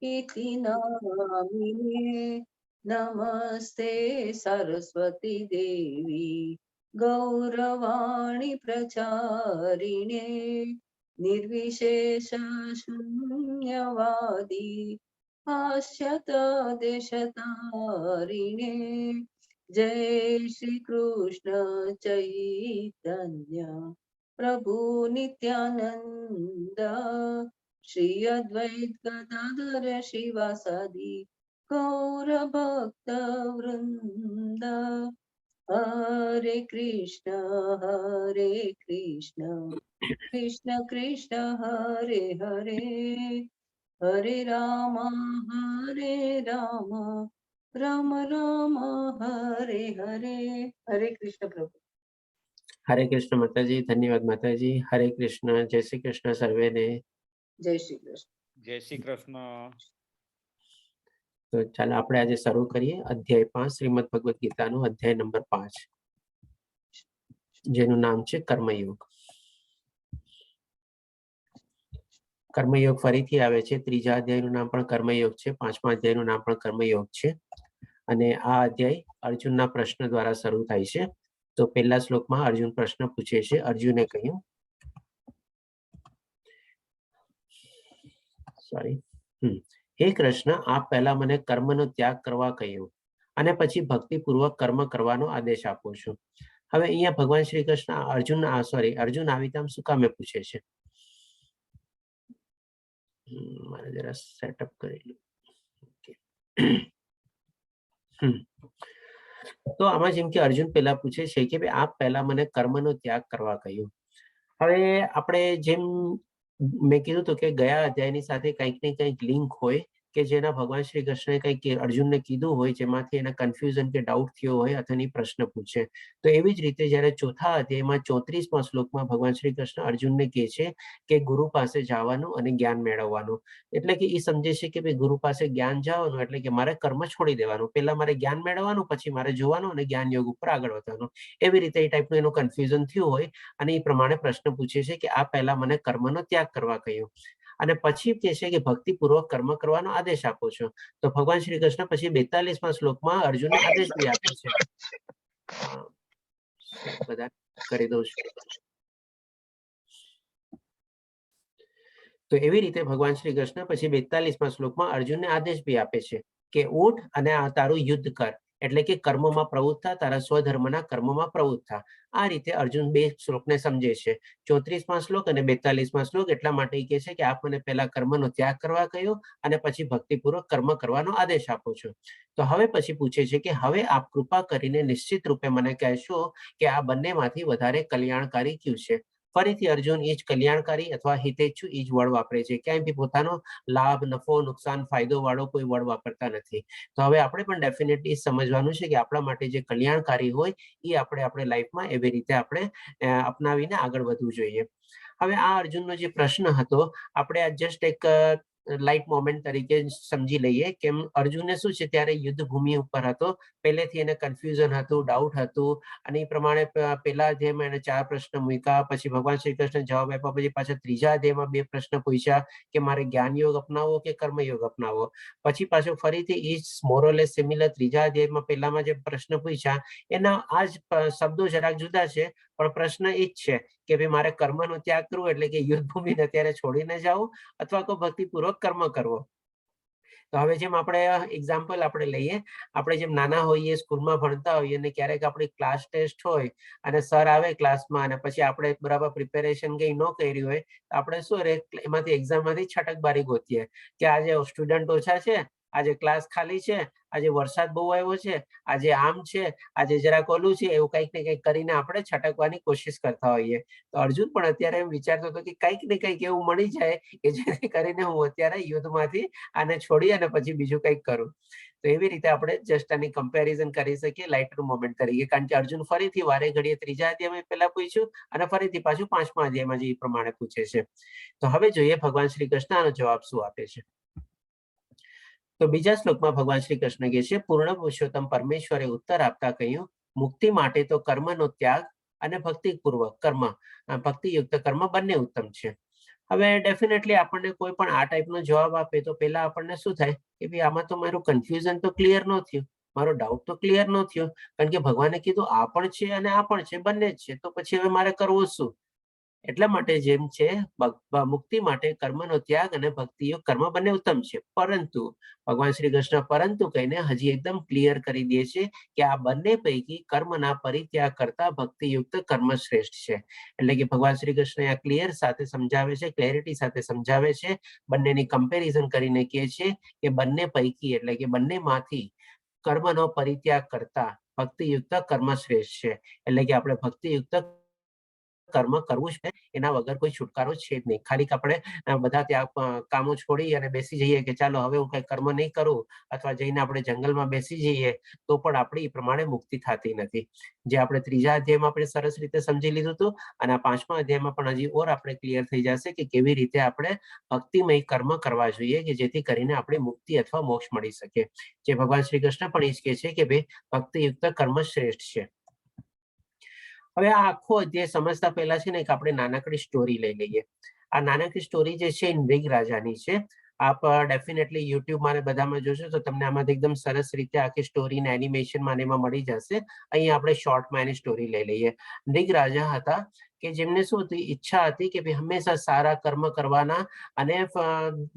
इति नामिने। नमस्ते सरस्वती देवी गौरवाणी प्रचारिणे, निर्विशेष शून्यवादी पाश्चात्यदेशतारिणे। जय श्री कृष्ण चैतन्य प्रभु नित्यानंद, श्री अद्वैत गदाधर श्रीवासादि गौर भक्त वृंद। हरे कृष्ण हरे कृष्ण कृष्ण कृष्ण हरे हरे, हरे राम हरे राम राम राम हरे हरे। हरे कृष्ण प्रभु। હરે કૃષ્ણ માતાજી, ધન્યવાદ માતાજી. હરે કૃષ્ણ, જય શ્રી કૃષ્ણ સર્વેને. જય શ્રી કૃષ્ણ. જય શ્રી કૃષ્ણ. તો ચાલો આપણે આજે શરૂ કરીએ અધ્યાય 5, શ્રીમદ ભગવદ્ ગીતાનો અધ્યાય નંબર 5, જેનું નામ છે કર્મયોગ. કર્મયોગ ફરીથી આવે છે. ત્રીજા અધ્યાયનું નામ પણ કર્મયોગ છે, પાંચમા અધ્યાયનું નામ પણ કર્મયોગ છે. અને આ અધ્યાય અર્જુનના પ્રશ્ન દ્વારા શરૂ થાય છે. તો પહેલા શ્લોકમાં અર્જુન પ્રશ્ન પૂછે છે. અર્જુને કહ્યું, સોરી, હે કૃષ્ણ, આપ પહેલા મને કર્મનો ત્યાગ કરવા કહ્યું અને પછી ભક્તિપૂર્વક કર્મ કરવાનો આદેશ આપો છો. હવે અહીંયા ભગવાન શ્રી કૃષ્ણ અર્જુન, સોરી, અર્જુન આવી રીતે શું કામે પૂછે છે? મારે જરા સેટઅપ કરી લઉં. તો આમાં જેમ કે અર્જુન પહેલા પૂછે છે કે ભાઈ આપ પહેલા મને કર્મનો ત્યાગ કરવા કહ્યું. હવે આપણે જેમ મેં કીધું હતું કે ગયા અધ્યાયની સાથે કંઈક ને કંઈક લિંક હોય કે જેના ભગવાન શ્રી કૃષ્ણએ કંઈક અર્જુનને કીધું હોય, જેમાંથી એને કન્ફ્યુઝન કે ડાઉટ થયો હોય અથવા એની પ્રશ્ન પૂછે. તો એવી જ રીતે જ્યારે ચોથા અધ્યાયમાં 34મા શ્લોકમાં ભગવાન શ્રી કૃષ્ણ અર્જુનને કહે છે કે ગુરુ પાસે જવાનું અને જ્ઞાન મેળવવાનું, એટલે કે એ સમજે છે કે ભાઈ ગુરુ પાસે જ્ઞાન જવાનું એટલે કે મારે કર્મ છોડી દેવાનું, પહેલા મારે જ્ઞાન મેળવવાનું, પછી મારે જોવાનું અને જ્ઞાન યોગ ઉપર આગળ વધવાનું. એવી રીતે એ ટાઈપનું એનું કન્ફ્યુઝન થયું હોય અને એ પ્રમાણે પ્રશ્ન પૂછે છે કે આ પહેલા મને કર્મનો ત્યાગ કરવા કહ્યું અને પછી કહે છે કે ભક્તિપૂર્વક કર્મ કરવાનો આદેશ આપો છો. તો ભગવાન શ્રી કૃષ્ણ પછી 42મા શ્લોકમાં અર્જુનને આદેશ બી આપે છે. બધા કરી દઉં છું. તો એવી રીતે ભગવાન શ્રી કૃષ્ણ પછી 42મા શ્લોકમાં અર્જુનને આદેશ બી આપે છે કે ઉઠ અને આ તારું યુદ્ધ કર, એટલે કે કર્મમાં પ્રવૃત્ત થા, તારા સ્વધર્મના કર્મમાં પ્રવૃત્ત થા. આ રીતે અર્જુન બે શ્લોકને સમજે છે, 34મા શ્લોક અને 42મા શ્લોક. એટલા માટે કહે છે કે આપ મને પહેલા કર્મનો ત્યાગ કરવા કહ્યો અને પછી ભક્તિપૂર્વક કર્મ કરવાનો આદેશ આપો છો. તો હવે પછી પૂછે છે કે હવે આપ કૃપા કરીને નિશ્ચિત રૂપે મને કહેશો કે આ બંનેમાંથી વધારે કલ્યાણકારી કયું છે? ફરીથી અર્જુન એ જ કલ્યાણકારી અથવા હિતેચ્છુ એ જ વર્ડ વાપરે છે, ક્યાંય બી પોતાનો લાભ, નફો, નુકસાન, ફાયદો વાળો કોઈ વર્ડ વાપરતા નથી. તો હવે આપણે પણ ડેફિનેટલી સમજવાનું છે કે આપણા માટે જે કલ્યાણકારી હોય એ આપણે આપણે લાઈફમાં એવી રીતે આપણે અપનાવીને આગળ વધવું જોઈએ. હવે આ અર્જુનનો જે પ્રશ્ન હતો, આપણે આ જસ્ટ એક લાઇટ મોમેન્ટ તરીકે સમજી લઈએ કે અર્જુને શું છે ત્યારે યુદ્ધ ભૂમિ ઉપર હતો, પહેલેથી એને કન્ફ્યુઝન હતું, ડાઉટ હતું અને એ પ્રમાણે પહેલા અધ્યાયમાં એને 4 પ્રશ્ન મૂક્યા, પછી ભગવાન શ્રી કૃષ્ણ જવાબ આપ્યા, પછી પાછા ત્રીજા અધ્યાયમાં 2 પ્રશ્ન પૂછ્યા કે મારે જ્ઞાન યોગ અપનાવવો કે કર્મયોગ અપનાવવો. પછી પાછો ફરીથી એ જ મોરલેસ સિમિલર ત્રીજા અધ્યાયમાં પહેલામાં જે પ્રશ્ન પૂછ્યા એના આ જ શબ્દો જરાક જુદા છે પણ પ્રશ્ન એ જ છે કે ભાઈ મારે કર્મનો ત્યાગ કરવો એટલે કે યુદ્ધ ભૂમિને અત્યારે છોડીને જવું અથવા કોઈ ભક્તિપૂર્વક કર્મ કરવો. તો હવે જેમ આપણે એક્ઝામ્પલ આપણે લઈએ, આપણે જેમ નાના હોઈએ, સ્કૂલમાં ભણતા હોઈએ અને ક્યારેક આપણી ક્લાસ ટેસ્ટ હોય અને સર આવે ક્લાસમાં અને પછી આપણે બરાબર પ્રિપેરેશન કંઈ ન કર્યું હોય તો આપણે શું રે એમાંથી એક્ઝામમાંથી છટકબારી ગોતીએ કે આજે સ્ટુડન્ટ ઓછા છે, આજે ક્લાસ ખાલી છે, આજે વરસાદ બહુ આવ્યો છે, આજે આમ છે, આજે જરાક ઓલું છે, એવું કંઈક ને કંઈક કરીને આપણે છટકવાની કોશિશ કરતા હોઈએ. તો અર્જુન પણ અત્યારે એમ વિચારતો હતો કે કંઈક ને કંઈક એવું મળી જાય કે જેથી કરીને હું અત્યારે યુદ્ધમાંથી આને છોડી અને પછી બીજું કંઈક કરું. તો એવી રીતે આપણે જસ્ટ આની કમ્પેરિઝન કરી શકીએ લાઇટર મોમેન્ટ તરીકે, કારણ કે અર્જુન ફરીથી વારે ઘડીએ ત્રીજા અધ્યાયમાં પહેલા પૂછ્યું અને ફરીથી પાછું પાંચમા અધ્યાયમાં જે એ પ્રમાણે પૂછે છે. તો હવે જોઈએ ભગવાન શ્રી કૃષ્ણ આનો જવાબ શું આપે છે. તો બીજા શ્લોકમાં ભગવાન શ્રી કૃષ્ણ કહે છે, પૂર્ણ પુરુષોત્તમ પરમેશ્વરે ઉત્તર આપતા કહ્યું, મુક્તિ માટે તો કર્મનો ત્યાગ અને ભક્તિપૂર્વક કર્મ, ભક્તિયુક્ત કર્મ બંને ઉત્તમ છે. હવે ડેફિનેટલી આપણને કોઈ પણ આ ટાઈપનો જવાબ આપે તો પહેલા આપણને શું થાય કે ભાઈ, આમાં તો મારું કન્ફ્યુઝન તો ક્લિયર ન થયું, મારો ડાઉટ તો ક્લિયર ન થયો, કારણ કે ભગવાને કીધું આ પણ છે અને આ પણ છે, બંને જ છે, તો પછી હવે મારે કરવું શું? એટલા માટે જેમ છે મુક્તિ માટે કર્મનો ત્યાગ અને ભક્તિયુક્ત કર્મ બંને ઉત્તમ છે, પરંતુ ભગવાન શ્રી કૃષ્ણ પરંતુ કહીને હજી એકદમ ક્લિયર કરી દે છે કે આ બંને પૈકી કર્મના પરિત્યાગ કરતા ભક્તિયુક્ત કર્મ શ્રેષ્ઠ છે. એટલે કે ભગવાન શ્રી કૃષ્ણ આ ક્લિયર સાથે સમજાવે છે, ક્લેરિટી સાથે સમજાવે છે, બંનેની કમ્પેરિઝન કરીને કહે છે કે બંને પૈકી, એટલે કે બંનેમાંથી કર્મનો પરિત્યાગ કરતા ભક્તિયુક્ત કર્મ શ્રેષ્ઠ છે. એટલે કે આપણે ભક્તિયુક્ત કર્મ કરવું છે, એના વગર કોઈ છુટકારો છે જ નહીં. ખાલી આપણે બધા ત્યાં કામો છોડી અને બેસી જઈએ કે ચાલો હવે હું કઈ કર્મ નહીં કરું, અથવા જઈને આપણે જંગલમાં બેસી જઈએ, તો પણ આપણી એ પ્રમાણે મુક્તિ થતી નથી. જે આપણે ત્રીજા અધ્યાયમાં આપણે સરસ રીતે સમજી લીધું હતું અને આ પાંચમા અધ્યાયમાં પણ હજી ઓર આપણે ક્લિયર થઈ જશે કે કેવી રીતે આપણે ભક્તિમય કર્મ કરવા જોઈએ કે જેથી કરીને આપણે મુક્તિ અથવા મોક્ષ મળી શકે. જે ભગવાન શ્રી કૃષ્ણ પણ એ જ કહે છે કે ભાઈ, ભક્તિયુક્ત કર્મ શ્રેષ્ઠ છે. હવે આ આખો અધ્યાય સમજતા પહેલા છે ને એક આપણે નાનકડી સ્ટોરી લઈ લઈએ. આ નાનકડી સ્ટોરી જે છે એ મૃગ રાજાની છે. આપ ડેફિનેટલી યુટ્યુબમાં ને બધામાં જોશો તો તમને આમાંથી એકદમ સરસ રીતે આખી સ્ટોરી ને એનિમેશનમાં ને એમાં મળી જશે. અહીંયા આપણે શોર્ટમાં એની સ્ટોરી લઈ લઈએ. મૃગ રાજા હતા કે જેમને શું હતી, ઈચ્છા હતી કે ભાઈ, હંમેશા સારા કર્મ કરવાના અને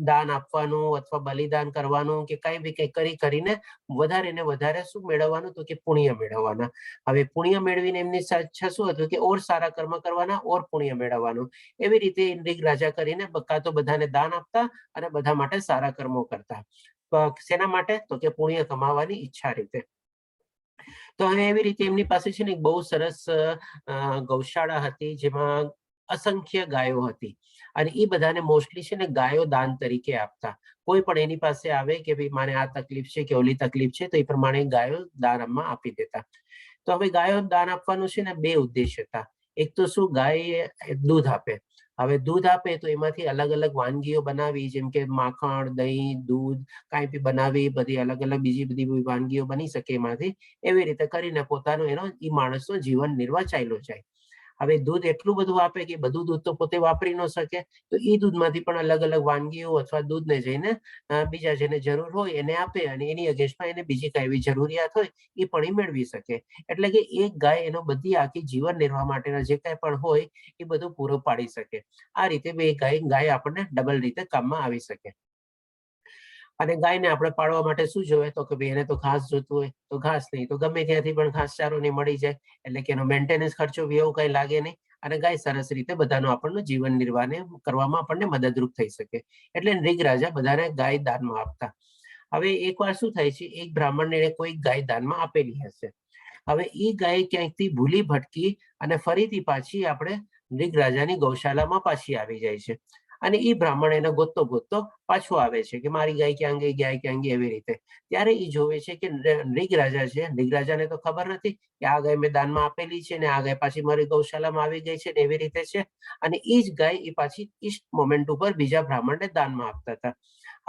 દાન આપવાનું અથવા બલિદાન કરવાનું કે કઈ બી કંઈ કરી કરીને વધારે ને વધારે શું મેળવવાનું? તો કે પુણ્ય મેળવવાના. હવે પુણ્ય મેળવીને એમની ઈચ્છા શું હતું કે ઓર સારા કર્મ કરવાના, ઓર પુણ્ય મેળવવાનું. એવી રીતે મૃગ રાજા કરીને કાં તો બધાને દાન આપતા અને બધા માટે સારા કર્મો કરતા. શેના માટે? તો કે પુણ્ય કમાવાની ઈચ્છા રીતે. તો હવે એવી રીતે એમની પાસે છે ને એક બહુ સરસ ગૌશાળા હતી, જેમાં અસંખ્ય ગાયો હતી અને એ બધાને મોસ્ટલી છે ને ગાયો દાન તરીકે આપતા. કોઈ પણ એની પાસે આવે કે ભાઈ, મારે આ તકલીફ છે કે ઓલી તકલીફ છે, તો એ પ્રમાણે ગાયો દાનમાં આપી દેતા. તો હવે ગાયો દાન આપવાનું છે ને બે ઉદ્દેશ હતા. એક તો શું, ગાય દૂધ આપે. હવે દૂધ આપે તો એમાંથી અલગ અલગ વાનગીઓ બનાવી, જેમ કે માખણ, દહીં, દૂધ કાંઈ બી બનાવી, બધી અલગ અલગ બીજી બધી વાનગીઓ બની શકે એમાંથી. એવી રીતે કરીને પોતાનો એનો એ માણસનો જીવન નિર્વાહ ચાલ્યો જાય. હવે દૂધ એટલું બધું આપે કે બધું દૂધ તો પોતે વાપરી ન શકે, તો એ દૂધમાંથી પણ અલગ અલગ વાનગીઓ અથવા દૂધને જઈને બીજા જેને જરૂર હોય એને આપે અને એની અગેન્સ્ટમાં એને બીજી કઈ એવી જરૂરિયાત હોય એ પણ એ મેળવી શકે. એટલે કે એક ગાય એનો બધી આખી જીવન નિર્વાહ માટેના જે કાંઈ પણ હોય એ બધું પૂરો પાડી શકે. આ રીતે બે ગાય ગાય આપણને ડબલ રીતે કામમાં આવી શકે. અને ગાયને આપણે પાળવા માટે શું જોઈએ? તો કે ભાઈ, એને તો ઘાસ જોતું હોય, તો ઘાસ નહીં તો ગમે ત્યાંથી પણ ઘાસ ચારો નહીં મળી જાય. એટલે કે એનો મેન્ટેનન્સ ખર્ચો બી એવું કઈ લાગે નહીં અને ગાય સરસ રીતે બધાનું આપણને જીવન નિર્વાહને કરવામાં આપણને મદદરૂપ થઈ શકે. એટલે નૃગ રાજા બધાને ગાય દાનમાં આપતા. હવે એકવાર શું થાય છે, એક બ્રાહ્મણને એને કોઈ ગાય દાનમાં આપેલી હશે. હવે એ ગાય ક્યાંકથી ભૂલી ભટકી અને ફરીથી પાછી આપણે નૃગ રાજાની ગૌશાલામાં પાછી આવી જાય છે અને એ બ્રાહ્મણ એને ગોતતો ગોતતો પાછો આવે છે કે મારી ગાય ક્યાં ગઈ, ગાય ક્યાં ગઈ, એવી રીતે. ત્યારે એ જોવે છે કે નૃગ રાજા છે, નૃગ રાજાને તો ખબર નથી કે આ ગાય મેં દાનમાં આપેલી છે ને આ ગાય પાછી મારી ગૌશાલામાં આવી ગઈ છે ને એવી રીતે છે. અને એ જ ગાય એ પાછી એ જ મોમેન્ટ ઉપર બીજા બ્રાહ્મણને દાનમાં આપતા હતા.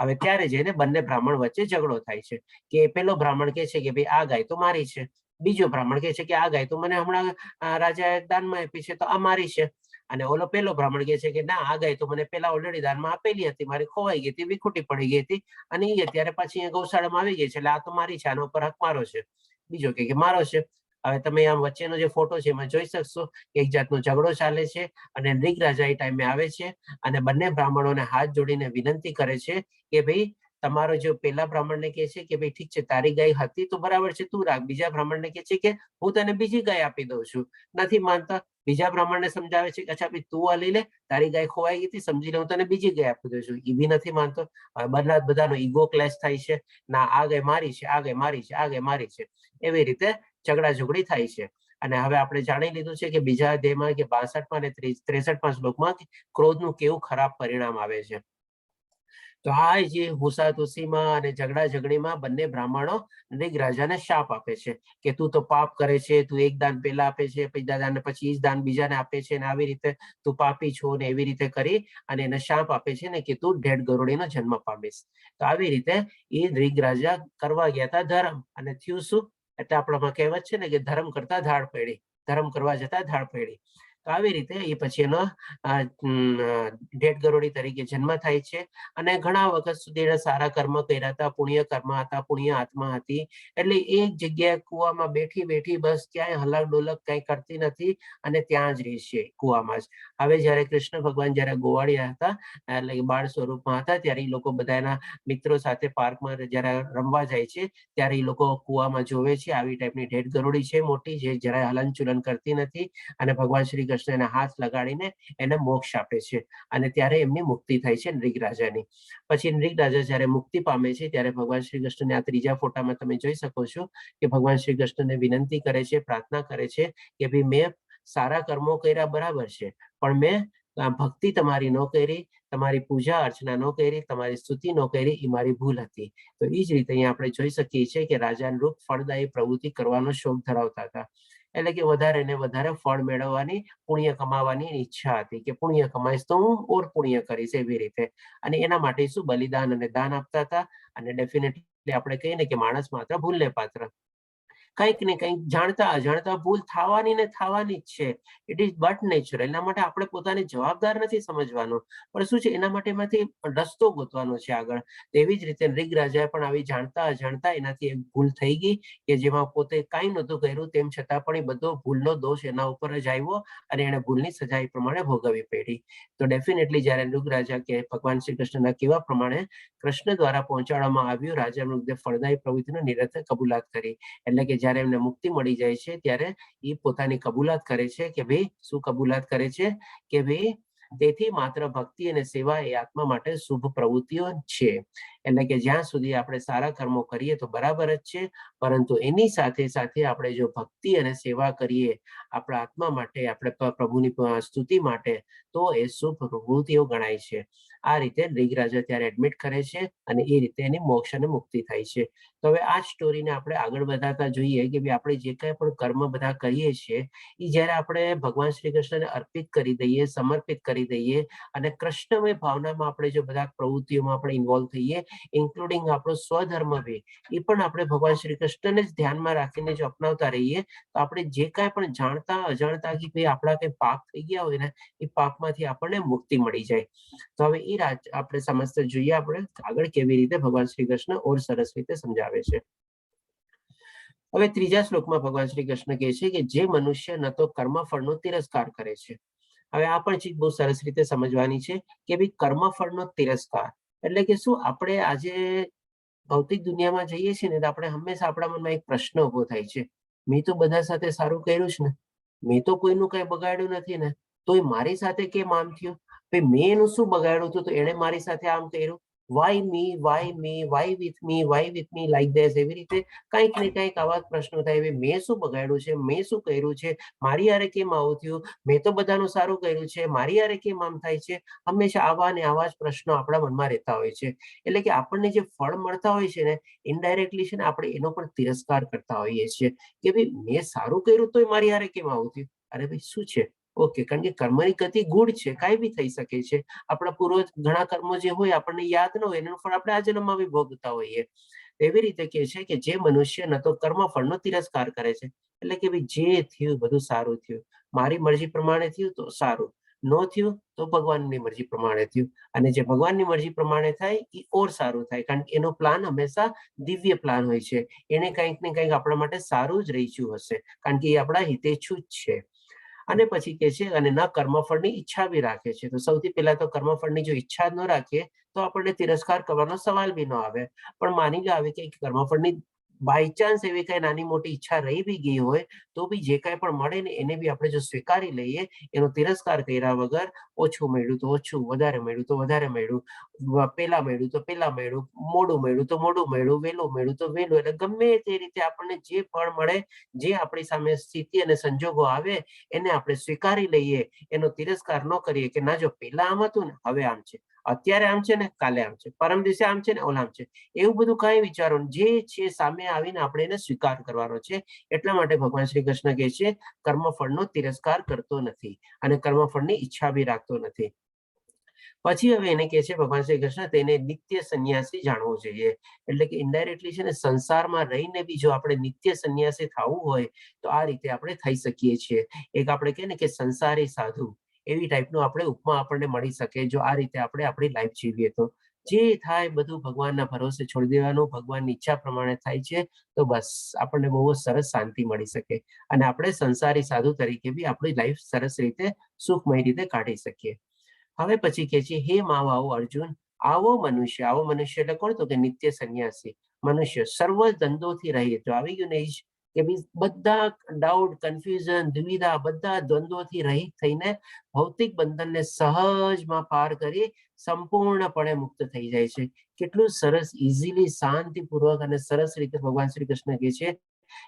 હવે ત્યારે જઈને બંને બ્રાહ્મણ વચ્ચે ઝઘડો થાય છે કે પેલો બ્રાહ્મણ કહે છે કે ભાઈ, આ ગાય તો મારી છે. બીજો બ્રાહ્મણ કહે છે કે આ ગાય તો મને હમણાં રાજાએ દાનમાં આપી છે, તો આ મારી છે. અને ઓલો પેલો બ્રાહ્મણ કહે છે કે ના, આ ગાય તો મને પેલા ઓલરેડી દાનમાં આપેલી હતી, મારી ખોવાઈ ગઈ હતી, વિખૂટી પડી ગઈ હતી અને એ અત્યારે પાછી અહીંયા ગૌશાળામાં આવી ગઈ છે, એટલે આ તો મારી છે, આના ઉપર હક મારો છે. બીજો કે મારો છે. હવે તમે આમ વચ્ચેનો જે ફોટો છે એમાં જોઈ શકશો કે એક જાતનો ઝઘડો ચાલે છે અને નૃગ રાજા એ ટાઈમે આવે છે અને બંને બ્રાહ્મણોને હાથ જોડીને વિનંતી કરે છે કે ભાઈ, તમારો જો પેલા બ્રાહ્મણને કહે છે કે ભાઈ, ઠીક છે, તારી ગાય હતી તો બરાબર છે, તું રાખ. બીજા બ્રાહ્મણને કહે છે કે હું તને બીજી ગાય આપી દઉં છું. નથી માનતા. બીજા બ્રાહ્મણને સમજાવે છે કે અચ્છા ભાઈ, તું આ લઈ લે, તારી ગાય ખોવાઈ ગઈ હતી, સમજી લે, હું તને બીજી ગાય આપી દઉં છું. એ બી નથી માનતો. હવે બધા બધાનો ઈગો ક્લેશ થાય છે. ના, આ ગાય મારી છે, આ ગાય મારી છે, આ ગાય મારી છે, એવી રીતે ઝઘડા ઝઘડી થાય છે. અને હવે આપણે જાણી લીધું છે કે બીજા અધ્યાયમાં કે 62માં અને 63માં શ્લોકમાં ક્રોધનું કેવું ખરાબ પરિણામ આવે છે. તો આ જે હુસાતુસીમાં અને ઝઘડા ઝઘડીમાં બંને બ્રાહ્મણો નૃગ રાજાને શાપ આપે છે કે તું તો પાપ કરે છે, તું એક દાન પેલા આપે છે, બીજા દાન પછી ઈ જ દાન બીજાને આપે છે ને આવી રીતે તું પાપી છો ને એવી રીતે કરી અને એને શાપ આપે છે ને કે તું ઢેઢ ગરોળીનો જન્મ પામીશ. તો આવી રીતે એ નૃગ રાજા કરવા ગયા હતા ધર્મ અને થયું શું? એટલે આપણામાં કહેવત છે ને કે ધર્મ કરતા ધાડ પડી, ધર્મ કરવા જતા ધાડ પડી. તો તો આવી રીતે એ પછી એનો ઢેઢ ગરોળી તરીકે જન્મ થાય છે અને ઘણા વખત સુધી એને સારા કર્મ કર્યા હતા, પુણ્ય કર્મ હતા, પુણ્ય આત્મા હતી. એટલે એક જગ્યાએ કુવામાં બેઠી બેઠી બસ ક્યાંય હલક ડોલક કંઈ કરતી નથી અને ત્યાં જ રહે છે કુવામાં જ. હવે જ્યારે કૃષ્ણ ભગવાન જ્યારે ગોવાળિયા હતા, એટલે કે બાળ સ્વરૂપમાં હતા, ત્યારે એ લોકો બધા એના મિત્રો સાથે પાર્કમાં જ્યારે રમવા જાય છે ત્યારે એ લોકો કુવામાં જોવે છે આવી ટાઈપની ઢેઢ ગરોળી છે મોટી, જે જરાય હલનચલન કરતી નથી, અને ભગવાન શ્રી કૃષ્ણ એને હાથ લગાડીને એને મોક્ષ આપે છે અને ત્યારે એમની મુક્તિ થાય છે નૃગ રાજાની. પછી નૃગ રાજા જ્યારે મુક્તિ પામે છે ત્યારે ભગવાન શ્રી કૃષ્ણને આ ત્રીજા ફોટામાં તમે જોઈ શકો છો કે ભગવાન શ્રી કૃષ્ણને વિનંતી કરે છે, પ્રાર્થના કરે છે કે ભાઈ, મેં સારા કર્મો કર્યા બરાબર છે, પણ મેં ભક્તિ તમારી ન કરી, તમારી પૂજા અર્ચના ન કરી, તમારી સ્તુતિ ન કરી, એ મારી ભૂલ હતી. તો એ જ રીતે અહીંયા આપણે જોઈ શકીએ છીએ કે રાજા નૃગ ફળદાયી પ્રવૃત્તિ કરવાનો શોખ ધરાવતા હતા, એટલે કે વધારે ને વધારે ફળ મેળવવાની, પુણ્ય કમાવાની ઈચ્છા હતી કે પુણ્ય કમાઈશ તો હું ઓર પુણ્ય કરીશ, એવી રીતે. અને એના માટે શું બલિદાન અને દાન આપતા હતા. અને ડેફિનેટલી આપણે કહીએ ને કે માણસ માત્ર ભૂલને પાત્ર, કંઈક ને કંઈક જાણતા અજાણતા ભૂલ થવાની ને થવાની જ છે. It is but natural. એના માટે આપણે પોતાને જવાબદાર નથી સમજવાનું, પણ શું છે, એના માટે એમાંથી રસ્તો ગોતવાનો છે આગળ. તેવી જ રીતે નૃગ રાજાએ પણ આવી જાણતા અજાણતા એનાથી એક ભૂલ થઈ ગઈ કે જેમાં પોતે કાંઈ નહોતું કર્યું, તેમ છતાં પણ એ બધો ભૂલનો દોષ એના ઉપર જ આવ્યો અને એણે ભૂલની સજા એ પ્રમાણે ભોગવવી પડી. તો ડેફિનેટલી જ્યારે નૃગ રાજા કે ભગવાન શ્રી કૃષ્ણના કહેવા પ્રમાણે કૃષ્ણ દ્વારા પહોંચાડવામાં આવ્યું, રાજા મૃગદેવ ફળદાયી પ્રવૃત્તિનો નિરંતર કબૂલાત કરી. એટલે કે જ્યારે એમને મુક્તિ મળી જાય છે ત્યારે એ પોતાની કબૂલાત કરે છે કે ભાઈ, શું કબૂલાત કરે છે કે ભાઈ, તેથી માત્ર ભક્તિ અને સેવા એ આત્મા માટે શુભ પ્રવૃત્તિઓ છે. એટલે કે જ્યાં સુધી આપણે સારા કર્મો કરીએ તો બરાબર જ છે, પરંતુ એની સાથે સાથે આપણે જો ભક્તિ અને સેવા કરીએ આપણા આત્મા માટે, આપણે પ્રભુની સ્તુતિ માટે, તો એ શુભ પ્રવૃત્તિઓ ગણાય છે. આ રીતે નૃગ રાજા ત્યારે એડમિટ કરે છે અને એ રીતે એની મોક્ષ અને મુક્તિ થાય છે. તો હવે આ સ્ટોરીને આપણે આગળ વધારતા જોઈએ કે ભાઈ, આપણે જે કંઈ પણ કર્મ બધા કરીએ છીએ એ જ્યારે આપણે ભગવાન શ્રી કૃષ્ણને અર્પિત કરી દઈએ, સમર્પિત કરી દઈએ અને કૃષ્ણમય ભાવનામાં આપણે જો બધા પ્રવૃત્તિઓમાં આપણે ઇન્વોલ્વ થઈએ, ઇન્ક્લુડિંગ આપણો સ્વધર્મ બી, એ પણ આપણે ભગવાન શ્રી કૃષ્ણને જ ધ્યાનમાં રાખીને જો અપનાવતા રહીએ, તો આપણે જે કાંઈ પણ જાણતા અજાણતા કે ભાઈ આપણા કંઈ પાપ થઈ ગયા હોય ને, એ પાપમાંથી આપણને મુક્તિ મળી જાય. તો હવે એ રાજ આપણે સમજતા જોઈએ આપણે આગળ કેવી રીતે ભગવાન શ્રી કૃષ્ણ ઓર સરસ રીતે સમજાવે છે. હવે ત્રીજા શ્લોકમાં ભગવાન શ્રી કૃષ્ણ કહે છે કે જે મનુષ્ય ન તો કર્મફળનો તિરસ્કાર કરે છે. હવે આ પણ ચીજ બહુ સરસ રીતે સમજવાની છે કે ભાઈ, કર્મફળનો તિરસ્કાર એટલે કે શું? આપણે આજે ભૌતિક દુનિયામાં જઈએ છીએ ને, તો આપણે હંમેશા આપણા મનમાં એક પ્રશ્ન ઉભો થાય છે, મેં તો બધા સાથે સારું કર્યું છે ને, મેં તો કોઈનું કઈ બગાડ્યું નથી ને, તોય મારી સાથે કેમ આમ થયું? ભાઈ, મેં એનું શું બગાડ્યું હતું તો એણે મારી સાથે આમ કર્યું? Why me? Why me? Why with me? Why with me like this? એવી રીતે કંઈક ને કંઈક આવા જ પ્રશ્નો થાય. "ભાઈ, મેં શું બગાડ્યું છે? મેં શું કર્યું છે? મારી હારે કેમ આવું થયું? મેં તો બધાનું સારું કર્યું છે, મારી હારે કેમ આમ થાય છે?" હંમેશા આવા ને આવા જ પ્રશ્નો આપણા મનમાં રહેતા હોય છે. એટલે કે આપણને જે ફળ મળતા હોય છે ને, ઇનડાયરેક્ટલી છે ને, આપણે એનો પણ તિરસ્કાર કરતા હોઈએ છીએ કે ભાઈ, મેં સારું કર્યું તોય મારી હારે કેમ આવું થયું? અરે ભાઈ, શું છે? ઓકે, કારણ કે કર્મની ગતિ ગૂઢ છે, કાંઈ બી થઈ શકે છે. આપણા પૂર્વજ ઘણા કર્મો જે હોય આપણને યાદ ન હોય, એનું ફળ આપણે આ જન્મમાં બી ભોગવતા હોઈએ. એવી રીતે કહે છે કે જે મનુષ્ય ન તો કર્મફળનો તિરસ્કાર કરે છે, એટલે કે ભાઈ, જે થયું બધું સારું થયું, મારી મરજી પ્રમાણે થયું તો સારું, ન થયું તો ભગવાનની મરજી પ્રમાણે થયું, અને જે ભગવાનની મરજી પ્રમાણે થાય એ ઓર સારું થાય, કારણ કે એનો પ્લાન હંમેશા દિવ્ય પ્લાન હોય છે. એને કંઈક ને કંઈક આપણા માટે સારું જ રચ્યું હશે, કારણ કે એ આપણા હિતેચ્છુ જ છે. અને પછી કે છે, અને ન કર્મફળની ઈચ્છા બી રાખે છે. તો સૌથી પહેલા તો કર્મફળની જો ઈચ્છા ન રાખીએ તો આપણને તિરસ્કાર કરવાનો સવાલ બી ન આવે. પણ માની લો આવી કે કર્મફળની બાય ચાન્સ એવી કઈ નાની મોટી ઈચ્છા રહી બી ગઈ હોય, તો બી જે કાંઈ પણ મળે ને એને બી આપણે જો સ્વીકારી લઈએ એનો તિરસ્કાર કર્યા વગર, ઓછું મળ્યું તો ઓછું, વધારે મળ્યું તો વધારે મળ્યું, પેલા મળ્યું તો પેલા મળ્યું, મોડું મળ્યું તો મોડું મળ્યું, વહેલું મળ્યું તો વહેલું, એટલે ગમે તે રીતે આપણને જે ફળ મળે, જે આપણી સામે સ્થિતિ અને સંજોગો આવે એને આપણે સ્વીકારી લઈએ, એનો તિરસ્કાર ન કરીએ કે ના, જો પેલા આમ હતું ને હવે આમ છે, અત્યારે આમ છે ને કાલે આમ છે, પરમ દિવસે આમ છે ને ઓલા આમ છે, એવું બધું કઈ વિચારો, જે છે સામે આવીને આપણે એને સ્વીકાર કરવાનો છે. એટલા માટે ભગવાન શ્રી કૃષ્ણ કહે છે, કર્મફળનો તિરસ્કાર કરતો નથી અને કર્મફળની ઈચ્છા બી રાખતો નથી. પછી હવે એને કહે છે ભગવાન શ્રી કૃષ્ણ, તેને નિત્ય સંન્યાસી જાણવું જોઈએ. એટલે કે ઇનડાયરેક્ટલી છે ને, સંસારમાં રહીને બી જો આપણે નિત્ય સંન્યાસી થવું હોય તો આ રીતે આપણે થઈ શકીએ છીએ. એક આપણે કહીએ ને કે સંસારી સાધુ, એવી ટાઈપનું આપણે ઉપમા આપણને મળી શકે, જો આ રીતે આપણે આપણી લાઈફ જીવીએ તો. જે થાય બધું ભગવાનના ભરોસે છોડી દેવાનું, ભગવાનની ઈચ્છા પ્રમાણે થાય છે, તો બસ આપણને બહુ જ સરસ શાંતિ મળી શકે અને આપણે સંસારી સાધુ તરીકે બી આપણી લાઈફ સરસ રીતે, સુખમય રીતે કાઢી શકીએ. હવે પછી કે છે, હે મહાબાહુ અર્જુન, આવો મનુષ્ય, આવો મનુષ્ય એટલે કોણ? તો કે નિત્ય સંન્યાસી મનુષ્ય સર્વ દ્વંદ્વોથી રહિત. તો આવી ગયું ને ઈ જ, કે ભઈ બધા ડાઉટ, કન્ફ્યુઝન, દ્વિધા, બધા દ્વંદ્વોથી રહિત થઈને ભૌતિક બંધનને સહજમાં પાર કરી સંપૂર્ણપણે મુક્ત થઈ જાય છે. કેટલું સરસ, ઇઝીલી, શાંતિપૂર્વક અને સરસ રીતે ભગવાન શ્રી કૃષ્ણ કહે છે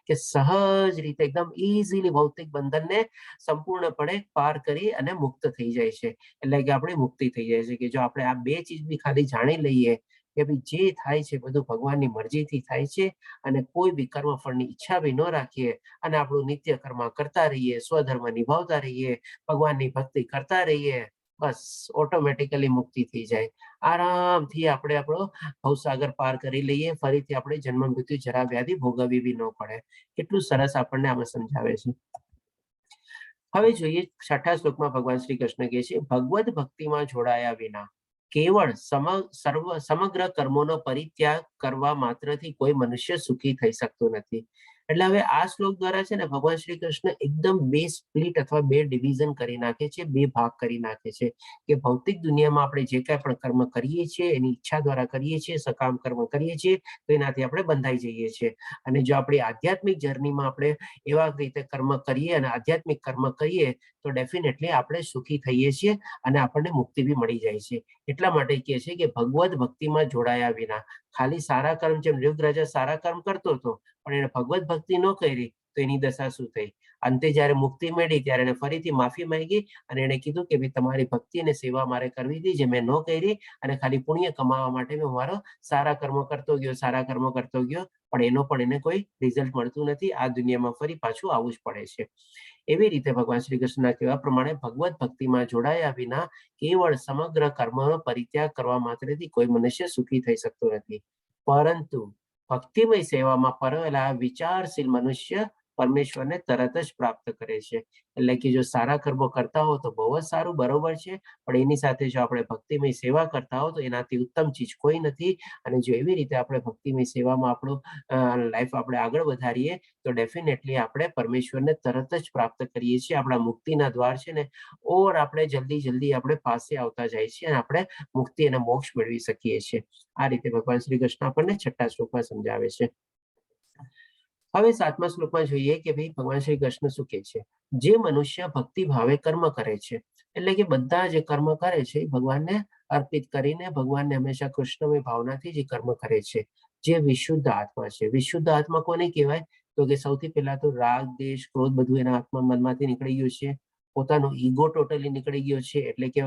કે સહજ રીતે, એકદમ ઇઝીલી ભૌતિક બંધનને સંપૂર્ણપણે પાર કરી અને મુક્ત થઈ જાય છે. એટલે કે આપણી મુક્તિ થઈ જાય છે, કે જો આપણે આ બે ચીજ બી ખાલી જાણી લઈએ કે ભાઈ, જે થાય છે બધું ભગવાનની મરજીથી થાય છે અને કોઈ બી કર્મફળની ઈચ્છા બી ન રાખીએ અને આપણું નિત્ય કર્મ કરતા રહીએ, સ્વધર્મ નિભાવતા રહીએ, ભગવાનની ભક્તિ કરતા રહીએ, બસ ઓટોમેટિકલી મુક્તિ થઈ જાય. આરામથી આપણે આપણો ભવસાગર પાર કરી લઈએ. ફરીથી આપણે જન્મ, મૃત્યુ, જરા, વ્યાધિ ભોગવવી બી ન પડે. કેટલું સરસ આપણને આમાં સમજાવે છે. હવે જોઈએ છઠ્ઠા શ્લોકમાં ભગવાન શ્રી કૃષ્ણ કહે છે, ભગવદ ભક્તિમાં જોડાયા વિના કેવળ સર્વ સમગ્ર કર્મોનો પરિત્યાગ કરવા માત્રથી કોઈ મનુષ્ય સુખી થઈ શકતો નથી. એટલે હવે આ શ્લોક દ્વારા છે ને, ભગવાન શ્રી કૃષ્ણ એકદમ બે સ્પ્લિટ અથવા બે ડિવિઝન કરી નાખે છે, બે ભાગ કરી નાખે છે, કે ભૌતિક દુનિયામાં આપણે જે કાંઈ પણ કર્મ કરીએ છીએ એની ઈચ્છા દ્વારા કરીએ છીએ, સકામ કર્મ કરીએ છીએ, તો એનાથી આપણે બંધાઈ જઈએ છીએ. અને જો આપણી આધ્યાત્મિક જર્નીમાં આપણે એવા રીતે કર્મ કરીએ અને આધ્યાત્મિક કર્મ કરીએ, તો ડેફિનેટલી આપણે સુખી થઈએ છીએ અને આપણને મુક્તિ બી મળી જાય છે. એટલા માટે કહે છે કે ભગવદ ભક્તિમાં જોડાયા વિના ખાલી સારા કર્મ, જેમ મૃગ રાજા સારા કર્મ કરતો હતો પણ એને ભગવદ ભક્તિ ન કરી તો એની દશા શું થઈ? અંતે જ્યારે મુક્તિ મળી ત્યારે એને ફરીથી માફી માંગી અને એને કીધું કે ભાઈ, તમારી ભક્તિ અને સેવા મારે કરવી હતી જે મેં ન કરી અને ખાલી પુણ્ય કમાવા માટે મેં મારો સારા કર્મો કરતો ગયો, સારા કર્મો કરતો ગયો, પણ એનો પણ એને કોઈ રિઝલ્ટ મળતું નથી. આ દુનિયામાં ફરી પાછું આવવું જ પડે છે. એવી રીતે ભગવાન શ્રી કૃષ્ણના કહેવા પ્રમાણે ભગવત ભક્તિમાં જોડાયા વિના કેવળ સમગ્ર કર્મનો પરિત્યાગ કરવા માત્રથી કોઈ મનુષ્ય સુખી થઈ શકતો નથી, પરંતુ ભક્તિમય સેવામાં પરોવેલા વિચારશીલ મનુષ્ય પરમેશ્વરને તરત જ પ્રાપ્ત કરે છે. એટલે કે જો સારા કર્મો કરતા હો તો બહુ જ સારું, બરોબર છે, પણ એની સાથે જો આપણે ભક્તિમય સેવા કરતા હો તો એનાથી ઉત્તમ ચીજ કોઈ નથી. અને જો એવી રીતે આપણે ભક્તિમય સેવામાં આપણું લાઈફ આપણે આગળ વધારીએ તો ડેફિનેટલી આપણે પરમેશ્વરને તરત જ પ્રાપ્ત કરીએ છીએ. આપણા મુક્તિના દ્વાર છે ને, ઓર આપણે જલ્દી જલ્દી આપણે પાસે આવતા જાય છીએ અને આપણે મુક્તિ અને મોક્ષ મેળવી શકીએ છીએ. આ રીતે ભગવાન શ્રી કૃષ્ણ આપણને છઠ્ઠા શ્લોકમાં સમજાવે છે. હવે સાતમા શ્લોકમાં જોઈએ કે ભાઈ, ભગવાન શ્રી કૃષ્ણ શું કહે છે. જે મનુષ્ય ભક્તિ ભાવે કર્મ કરે છે, એટલે કે બધા જે કર્મ કરે છે એ ભગવાનને અર્પિત કરીને, ભગવાનને હંમેશા કૃષ્ણમય ભાવનાથી જે કર્મ કરે છે, જે વિશુદ્ધ આત્મા છે. વિશુદ્ધ આત્મા કોને કહેવાય? તો કે સૌથી પહેલા તો રાગ, દ્વેષ, ક્રોધ બધું એના આત્મા મનમાંથી નીકળી ગયું છે. પોતાનો ઈગો ટોટલી નીકળી ગયો છે, એટલે કે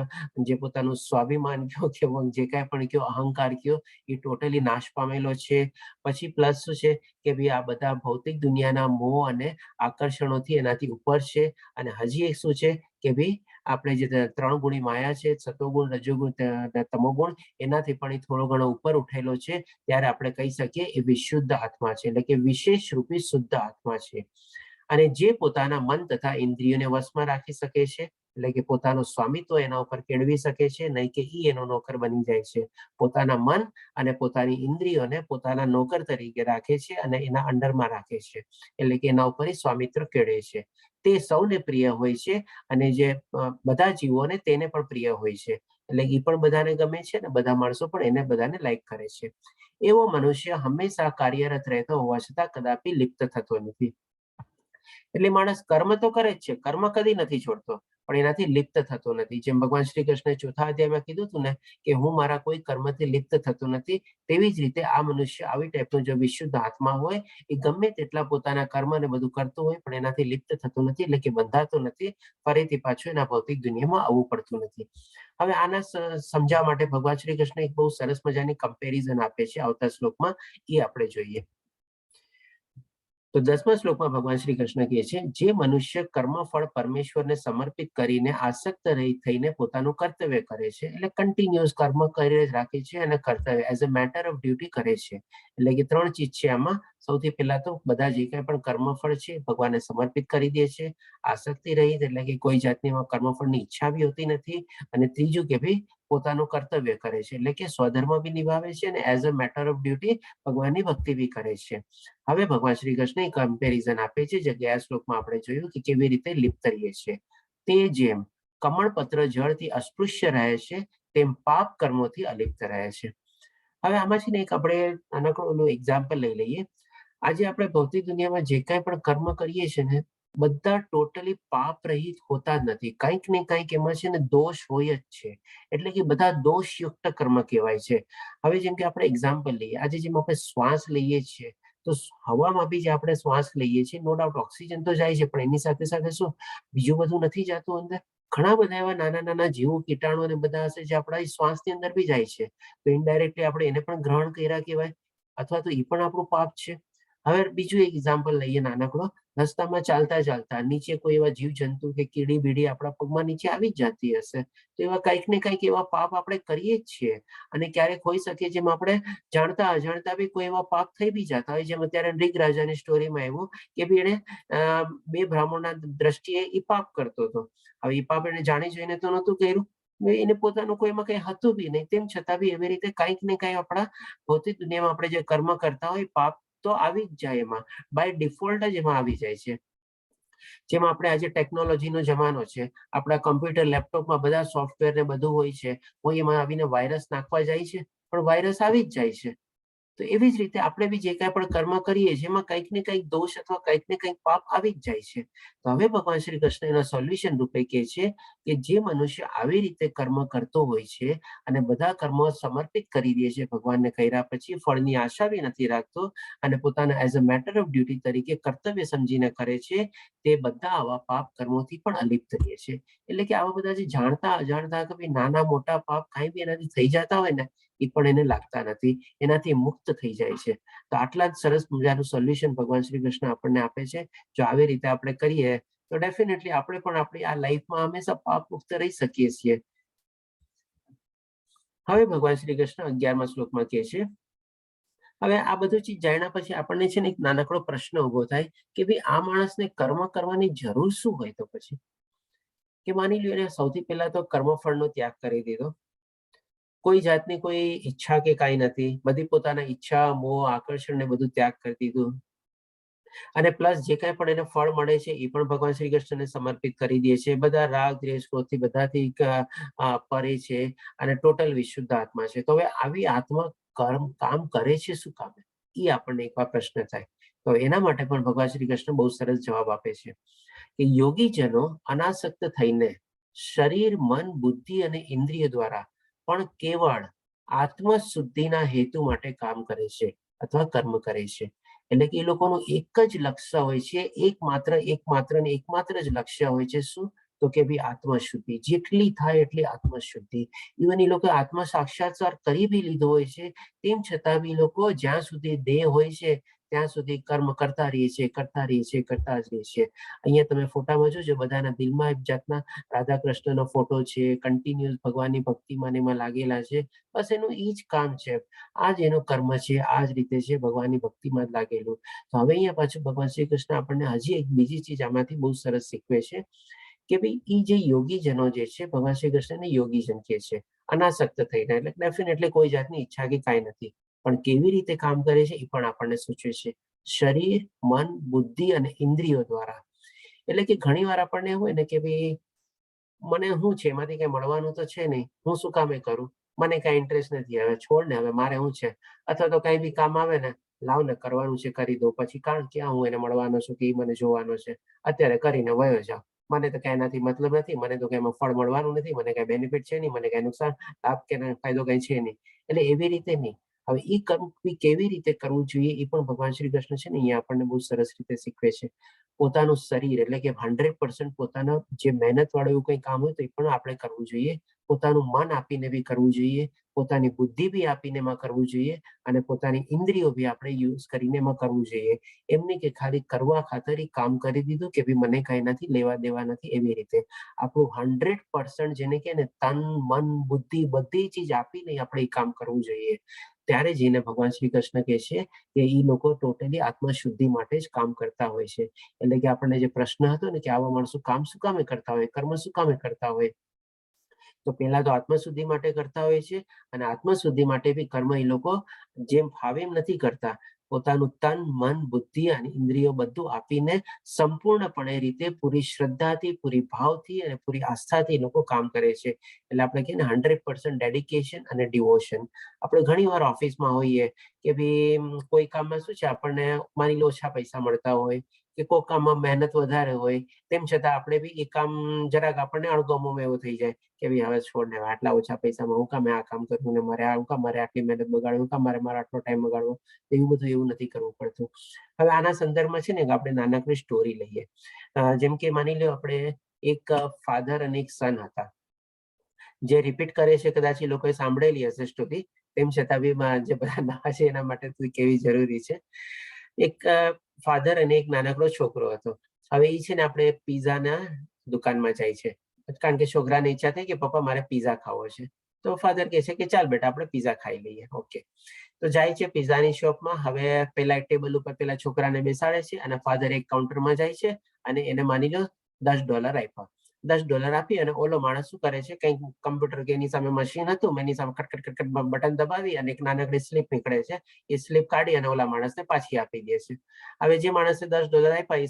જે પોતાનું સ્વાભિમાન કયો કે જે કાંઈ પણ કયો, અહંકાર કયો, એ ટોટલી નાશ પામેલો છે. પછી પ્લસ શું છે કે ભાઈ, આ બધા ભૌતિક દુનિયાના મોહ અને આકર્ષણોથી એનાથી ઉપર છે. અને હજી એક શું છે કે ભાઈ, આપણે જે ત્રણ ગુણી માયા છે, સતોગુણ, રજોગુણ, તમોગુણ, એનાથી પણ એ થોડો ઘણો ઉપર ઉઠેલો છે, ત્યારે આપણે કહી શકીએ એ વિશુદ્ધ આત્મા છે, એટલે કે વિશેષ રૂપે શુદ્ધ આત્મા છે. અને જે પોતાના મન તથા ઇન્દ્રિયોને વશમાં રાખી શકે છે, એટલે કે પોતાનો સ્વામિત્વ એના ઉપર કેળવી શકે છે, નહીં કે ઈ એનો નોકર બની જાય છે. પોતાના મન અને પોતાની ઇન્દ્રિયોને પોતાના નોકર તરીકે રાખે છે અને એના અંડરમાં રાખે છે, એટલે કે એના ઉપર સ્વામિત્વ કેળવે છે, તે સૌને પ્રિય હોય છે અને જે બધા જીવોને તેને પણ પ્રિય હોય છે. એટલે એ પણ બધાને ગમે છે અને બધા માણસો પણ એને બધાને લાઈક કરે છે. એવો મનુષ્ય હંમેશા કાર્યરત રહેતો હોવા છતાં કદાપી લિપ્ત થતો નથી. એટલે માણસ કર્મ તો કરે જ છે, કર્મ કદી નથી છોડતો, પણ એનાથી લિપ્ત થતો નથી. જેમ ભગવાન શ્રી કૃષ્ણે ચોથા અધ્યાયમાં કીધું હતું ને કે હું મારા કોઈ કર્મથી લિપ્ત થતો નથી, તેવી જ રીતે આ મનુષ્ય, આવી ટાઈપનો જો વિશુદ્ધ આત્મા હોય, એ ગમે તેટલા પોતાના કર્મ ને બધું કરતો હોય પણ એનાથી લિપ્ત થતો નથી, એટલે કે બંધાતો નથી. ફરીથી પાછું એના ભૌતિક દુનિયામાં આવવું પડતું નથી. હવે આના સમજાવવા માટે ભગવાન શ્રી કૃષ્ણ એક બહુ સરસ મજાની કમ્પેરિઝન આપે છે આવતા શ્લોકમાં, એ આપણે જોઈએ. તો 10મા શ્લોકમાં ભગવાન શ્રી કૃષ્ણ કહે છે, જે મનુષ્ય કર્મફળ પરમેશ્વરને સમર્પિત કરીને આસક્ત રહિત થઈને પોતાનું કર્તવ્ય કરે છે, એટલે કન્ટિન્યુઅસ કર્મ કરી જ રાખે છે અને કર્તવ્ય as a matter of duty કરે છે. એટલે કે ત્રણ ચીજ છે આમાં. સૌથી પહેલા તો બધા જે કંઈ પણ કર્મફળ છે ભગવાનને સમર્પિત કરી દે છે, આસક્તિ રહિત એટલે કે કોઈ જાતની એમાં કર્મફળની ઈચ્છા બી હોતી નથી, અને ત્રીજું કે ભાઈ પોતાનું કર્તવ્ય કરે છે, એટલે કે સ્વધર્મ બી નિભાવે છે અને as a matter of duty ભગવાનની ભક્તિ બી કરે છે. હવે ભગવાન શ્રી કૃષ્ણ કમ્પેરિઝન આપે છે, જે ગયા શ્લોકમાં આપણે જોયું કે કેવી રીતે લિપ્ત રહીએ છીએ. તે જેમ કમળપત્ર જળથી અસ્પૃશ્ય રહે છે, તેમ પાપ કર્મોથી અલિપ્ત રહે છે. હવે આમાં છે ને એક આપણે નાનકડું ઓલું એક્ઝામ્પલ લઈ લઈએ. આજે આપણે ભૌતિક દુનિયામાં જે કાંઈ પણ કર્મ કરીએ છીએ ને, બધા ટોટલી પાપ રહિત હોતા જ નથી. કંઈક ને કંઈક એમાં છે ને દોષ હોય જ છે, એટલે કે બધા દોષયુક્ત કર્મ કહેવાય છે. હવે જેમ કે આપણે એક્ઝામ્પલ લઈએ, આજે જેમ આપણે શ્વાસ લઈએ છીએ, તો હવામાં બી જે આપણે શ્વાસ લઈએ છીએ, નો ડાઉટ ઓક્સિજન તો જાય છે, પણ એની સાથે સાથે શું બીજું બધું નથી જતું અંદર? ઘણા બધા એવા નાના નાના જીવો, કીટાણુ અને બધા હશે જે આપણા શ્વાસની અંદર બી જાય છે. તો ઇનડાયરેક્ટલી આપણે એને પણ ગ્રહણ કર્યા કહેવાય, અથવા તો એ પણ આપણું પાપ છે. હવે બીજું એક એક્ઝામ્પલ લઈએ નાનકડો. રસ્તામાં ચાલતા ચાલતા નીચે કોઈ એવા જીવ જંતુ કે કીડી બીડી આપણા પગમાં નીચે આવી જ જતી હશે, તો એવા કંઈક ને કંઈક એવા પાપ આપણે કરીએ જ છીએ. અને ક્યારેક હોઈ શકે જેમ આપણે જાણતા અજાણતા બી કોઈ એવા પાપ થઈ બી જતા હોય, જેમ અત્યારે નૃગ રાજાની સ્ટોરીમાં એવું કે ભઈ એને બે બ્રાહ્મણના દ્રષ્ટિએ એ પાપ કરતો હતો. હવે એ પાપ એને જાણી જોઈને તો નહોતું કર્યું, એને પોતાનું કોઈમાં કંઈ હતું બી નહીં, તેમ છતાં બી એવી રીતે કંઈક ને કંઈક આપણા ભૌતિક દુનિયામાં આપણે જે કર્મ કરતા હોય, પાપ તો આવી જ જાય, એમાં બાય ડિફોલ્ટ જ એમાં આવી જાય છે. જેમ આપણે આજે ટેકનોલોજીનો જમાનો છે, આપણા કમ્પ્યુટર, લેપટોપમાં બધા સોફ્ટવેર ને બધું હોય છે, કોઈ એમાં આવીને વાયરસ નાખવા જાય છે? પણ વાયરસ આવી જ જાય છે. તો એવી જ રીતે આપણે બી જે કાંઈ પણ કર્મ કરીએ છીએ, એમાં કંઈક ને કંઈક દોષ અથવા કંઈક ને કંઈક પાપ આવી જ જાય છે. તો હવે ભગવાન શ્રી કૃષ્ણ એના સોલ્યુશન રૂપે કહે છે કે જે મનુષ્ય આવી રીતે કર્મ કરતો હોય છે અને બધા કર્મો સમર્પિત કરી દે છે ભગવાનને કર્યા પછી, ફળની આશા બી નથી રાખતો અને પોતાના as a matter of duty તરીકે કર્તવ્ય સમજીને કરે છે, તે બધા આવા પાપ કર્મોથી પણ અલિપ્ત રહે છે. એટલે કે આવા બધા જે જાણતા અજાણતા કે ભાઈ નાના મોટા પાપ કાંઈ બી એનાથી થઈ જતા હોય ને, એ પણ એને લાગતા નથી, એનાથી મુક્ત થઈ જાય છે. તો આટલા જ સરસ મજાનું સોલ્યુશન ભગવાન શ્રી કૃષ્ણ આપણને આપે છે. જો આવી રીતે આપણે કરીએ તો ડેફિનેટલી આપણે પણ આપણી આ લાઈફમાં હંમેશા પાપ મુક્ત રહી શકીએ છીએ. હવે ભગવાન શ્રી કૃષ્ણ 11મા શ્લોકમાં કહે છે, હવે આ બધું ચીજ જાણ્યા પછી આપણને છે ને એક નાનકડો પ્રશ્ન ઉભો થાય કે ભાઈ આ માણસને કર્મ કરવાની જરૂર શું હોય? તો પછી કે માની લ્યો એને સૌથી પહેલા તો કર્મફળનો ત્યાગ કરી દીધો, કોઈ જાતની કોઈ ઈચ્છા કે કાંઈ નથી, બધી પોતાના ઈચ્છા, મોહ, આકર્ષણ ને બધું ત્યાગ કરી દીધું, અને પ્લસ જે કાંઈ પણ એને ફળ મળે છે એ પણ ભગવાન શ્રી કૃષ્ણને સમર્પિત કરી દે છે, બધા રાગ, દ્વેષ, ક્રોધથી બધાથી પરે છે અને ટોટલ વિશુદ્ધ આત્મા છે. તો હવે આવી આત્મા કર્મ કામ કરે છે શું કામે? એ આપણને એકવાર પ્રશ્ન થાય. તો એના માટે પણ ભગવાન શ્રી કૃષ્ણ બહુ સરસ જવાબ આપે છે કે યોગીજનો અનાસક્ત થઈને શરીર, મન, બુદ્ધિ અને ઇન્દ્રિય દ્વારા પણ કેવળ આત્મશુદ્ધિના હેતુ માટે કામ કરે છે અથવા કર્મ કરે છે. એટલે કે એ લોકોનું એક જ લક્ષ્ય હોય છે, એકમાત્ર, એકમાત્ર ને એકમાત્ર જ લક્ષ્ય હોય છે. શું? તો કે ભાઈ આત્મશુદ્ધિ, જેટલી થાય એટલી આત્મશુદ્ધિ. ઇવન એ લોકો આત્મ સાક્ષાત્કાર કરી બી લીધો હોય છે, તેમ છતાં બી લોકો જ્યાં સુધી દેહ હોય છે ત્યાં સુધી કર્મ કરતા રહીએ છીએ, કરતા રહીએ છીએ, કરતા જ રહીએ છીએ. અહીંયા તમે ફોટામાં જોજો, બધાના દિલમાં એક જાતના રાધા કૃષ્ણનો ફોટો છે, કન્ટિન્યુઅસ ભગવાનની ભક્તિમાં એમાં લાગેલા છે. બસ એનું એ જ કામ છે, આ જ એનું કર્મ છે, આ જ રીતે છે ભગવાનની ભક્તિમાં જ લાગેલું. તો હવે અહીંયા પાછું ભગવાન શ્રી કૃષ્ણ આપણને હજી એક બીજી ચીજ આમાંથી બહુ સરસ શીખવે છે કે ભાઈ એ જે યોગીજનો જે છે, ભગવાન શ્રી કૃષ્ણને યોગીજન કહે છે, અનાસક્ત થઈને, એટલે ડેફિનેટલી કોઈ જાતની ઈચ્છા કે કાંઈ નથી, પણ કેવી રીતે કામ કરે છે એ પણ આપણને સૂચવે છે, શરીર, મન, બુદ્ધિ અને ઇન્દ્રિયો દ્વારા. એટલે કે ઘણી વાર આપણને હોય ને કે ભાઈ મને શું છે, એમાંથી કઈ મળવાનું તો છે નહીં, હું શું કામે કરું, મને કઈ ઇન્ટરેસ્ટ નથી, હવે છોડ ને, હવે મારે શું છે, અથવા તો કઈ બી કામ આવે ને, લાવ ને કરવાનું છે કરી દો, પછી કારણ ક્યાં હું એને મળવાનો છું કે એ મને જોવાનો છે, અત્યારે કરીને વયો જાવ, મને તો કઈ એનાથી મતલબ નથી, મને તો કઈ એમાં ફળ મળવાનું નથી, મને કઈ બેનિફિટ છે નહીં, મને કઈ નુકસાન, લાભ કે ફાયદો કઈ છે નહીં. એટલે એવી રીતે નહીં. હવે એ કર્મ બી કેવી રીતે કરવું જોઈએ એ પણ ભગવાન શ્રી કૃષ્ણ છે ને અહીંયા આપણને બહુ સરસ રીતે શીખવે છે. પોતાનું શરીર, એટલે કે 100% પોતાના જે મહેનત વાળું એવું કંઈ કામ હોય તો એ પણ આપણે કરવું જોઈએ, પોતાનું મન આપીને બી કરવું જોઈએ, પોતાની બુદ્ધિ બી આપીને એમાં કરવું જોઈએ અને પોતાની ઇન્દ્રિયો બી આપણે યુઝ કરીને એમાં કરવું જોઈએ. એમ નહીં કે ખાલી કરવા ખાતર ઈ કામ કરી દીધું કે ભાઈ મને કંઈ નથી લેવા દેવા નથી, એવી રીતે આપણું 100% જેને કહે ને તન, મન, બુદ્ધિ બધી ચીજ આપીને આપણે એ કામ કરવું જોઈએ. ત્યારે જઈને ભગવાન શ્રી કૃષ્ણ કહે છે કે એ લોકો ટોટલી આત્મશુદ્ધિ માટે જ કામ કરતા હોય છે. એટલે કે આપણને જે પ્રશ્ન હતો ને કે આવા માણસો કામ શું કામે કરતા હોય, કર્મ શું કામે કરતા હોય, તો પહેલા તો આત્મશુદ્ધિ માટે કરતા હોય છે. અને આત્મશુદ્ધિ માટે બી કર્મ એ લોકો જેમ ફાવે એમ નથી કરતા, પોતાનું તન, મન, બુદ્ધિ અને ઇન્દ્રિયો બધું આપીને સંપૂર્ણપણે રીતે પૂરી શ્રદ્ધાથી, પૂરી ભાવથી અને પૂરી આસ્થાથી એ લોકો કામ કરે છે. એટલે આપણે કહીએ ને 100% ડેડિકેશન અને ડિવોશન. આપણે ઘણી વાર ઓફિસમાં હોઈએ કે ભાઈ કોઈ કામમાં શું છે, આપણને માની લો ઓછા પૈસા મળતા હોય કે કોઈ કામમાં મહેનત વધારે હોય, તેમ છતાં આપણે બી એ કામ જરાક આપણને અણગમો એવો થઈ જાય કે ભાઈ હવે છોડ ને, આટલા ઓછા પૈસામાં હું કામ આ કામ કરવું ને મારે હું કામ મારે આટલી મહેનત બગાડવી, હું કામ મારે મારો આટલો ટાઈમ બગાડવો, એવું બધું એવું નથી કરવું પડતું. હવે આના સંદર્ભમાં છે ને આપણે નાનકડી સ્ટોરી લઈએ. જેમ કે માની લો આપણે એક ફાધર અને એક સન હતા, જે રિપીટ કરે છે, કદાચ એ લોકોએ સાંભળેલી હશે સ્ટોરી, તેમ છતાં બી જે બધા નવા છે એના માટે કેવી જરૂરી છે. એક ફાધર અને એક નાનકડો છોકરો હતો. હવે એ છે ને આપણે પીઝાના દુકાનમાં જાય છે, કારણ કે છોકરાને ઈચ્છા થઈ કે પપ્પા મારે પીઝા ખાવો છે. તો ફાધર કહે છે કે ચાલ બેટા, આપણે પીઝા ખાઈ લઈએ. ઓકે, તો જાય છે પીઝાની શોપમાં. હવે પેલા એક ટેબલ ઉપર પેલા છોકરાને બેસાડે છે અને ફાધર એક કાઉન્ટરમાં જાય છે અને એને માની લો $10 આપ્યા. $10 આપી અને ઓલો માણસ શું કરે છે, કંઈક કમ્પ્યુટર કે એની સામે મશીન હતું, એની સામે ખટખટ ખટખટ બટન દબાવી અને એક નાનકડી સ્લીપ નીકળે છે. એ સ્લીપ કાઢી અને ઓલા માણસને પાછી આપી દે છે. હવે જે માણસે $10 આપ્યા એ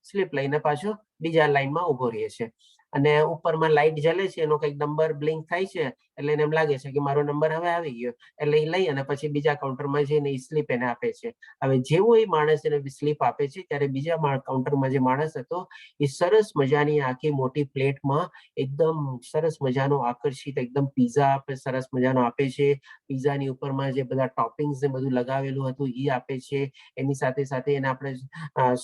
સ્લીપ લઈને પાછો બીજા લાઈનમાં ઉભો રહે છે અને ઉપરમાં લાઈટ જલે છે, એનો કંઈક નંબર બ્લિંક થાય છે, એટલે એને એમ લાગે છે કે મારો નંબર હવે આવી ગયો. એટલે એ લઈ અને પછી બીજા કાઉન્ટરમાં જઈને એ સ્લીપ એને આપે છે. હવે જેવો એ માણસ એને સ્લીપ આપે છે ત્યારે બીજા કાઉન્ટરમાં જે માણસ હતો એ સરસ મજાની આખી મોટી પ્લેટમાં એકદમ સરસ મજાનો આકર્ષિત એકદમ પીઝા આપે, સરસ મજાનો આપે છે. પીઝાની ઉપરમાં જે બધા ટોપિંગ્સ ને બધું લગાવેલું હતું એ આપે છે. એની સાથે સાથે એને આપણે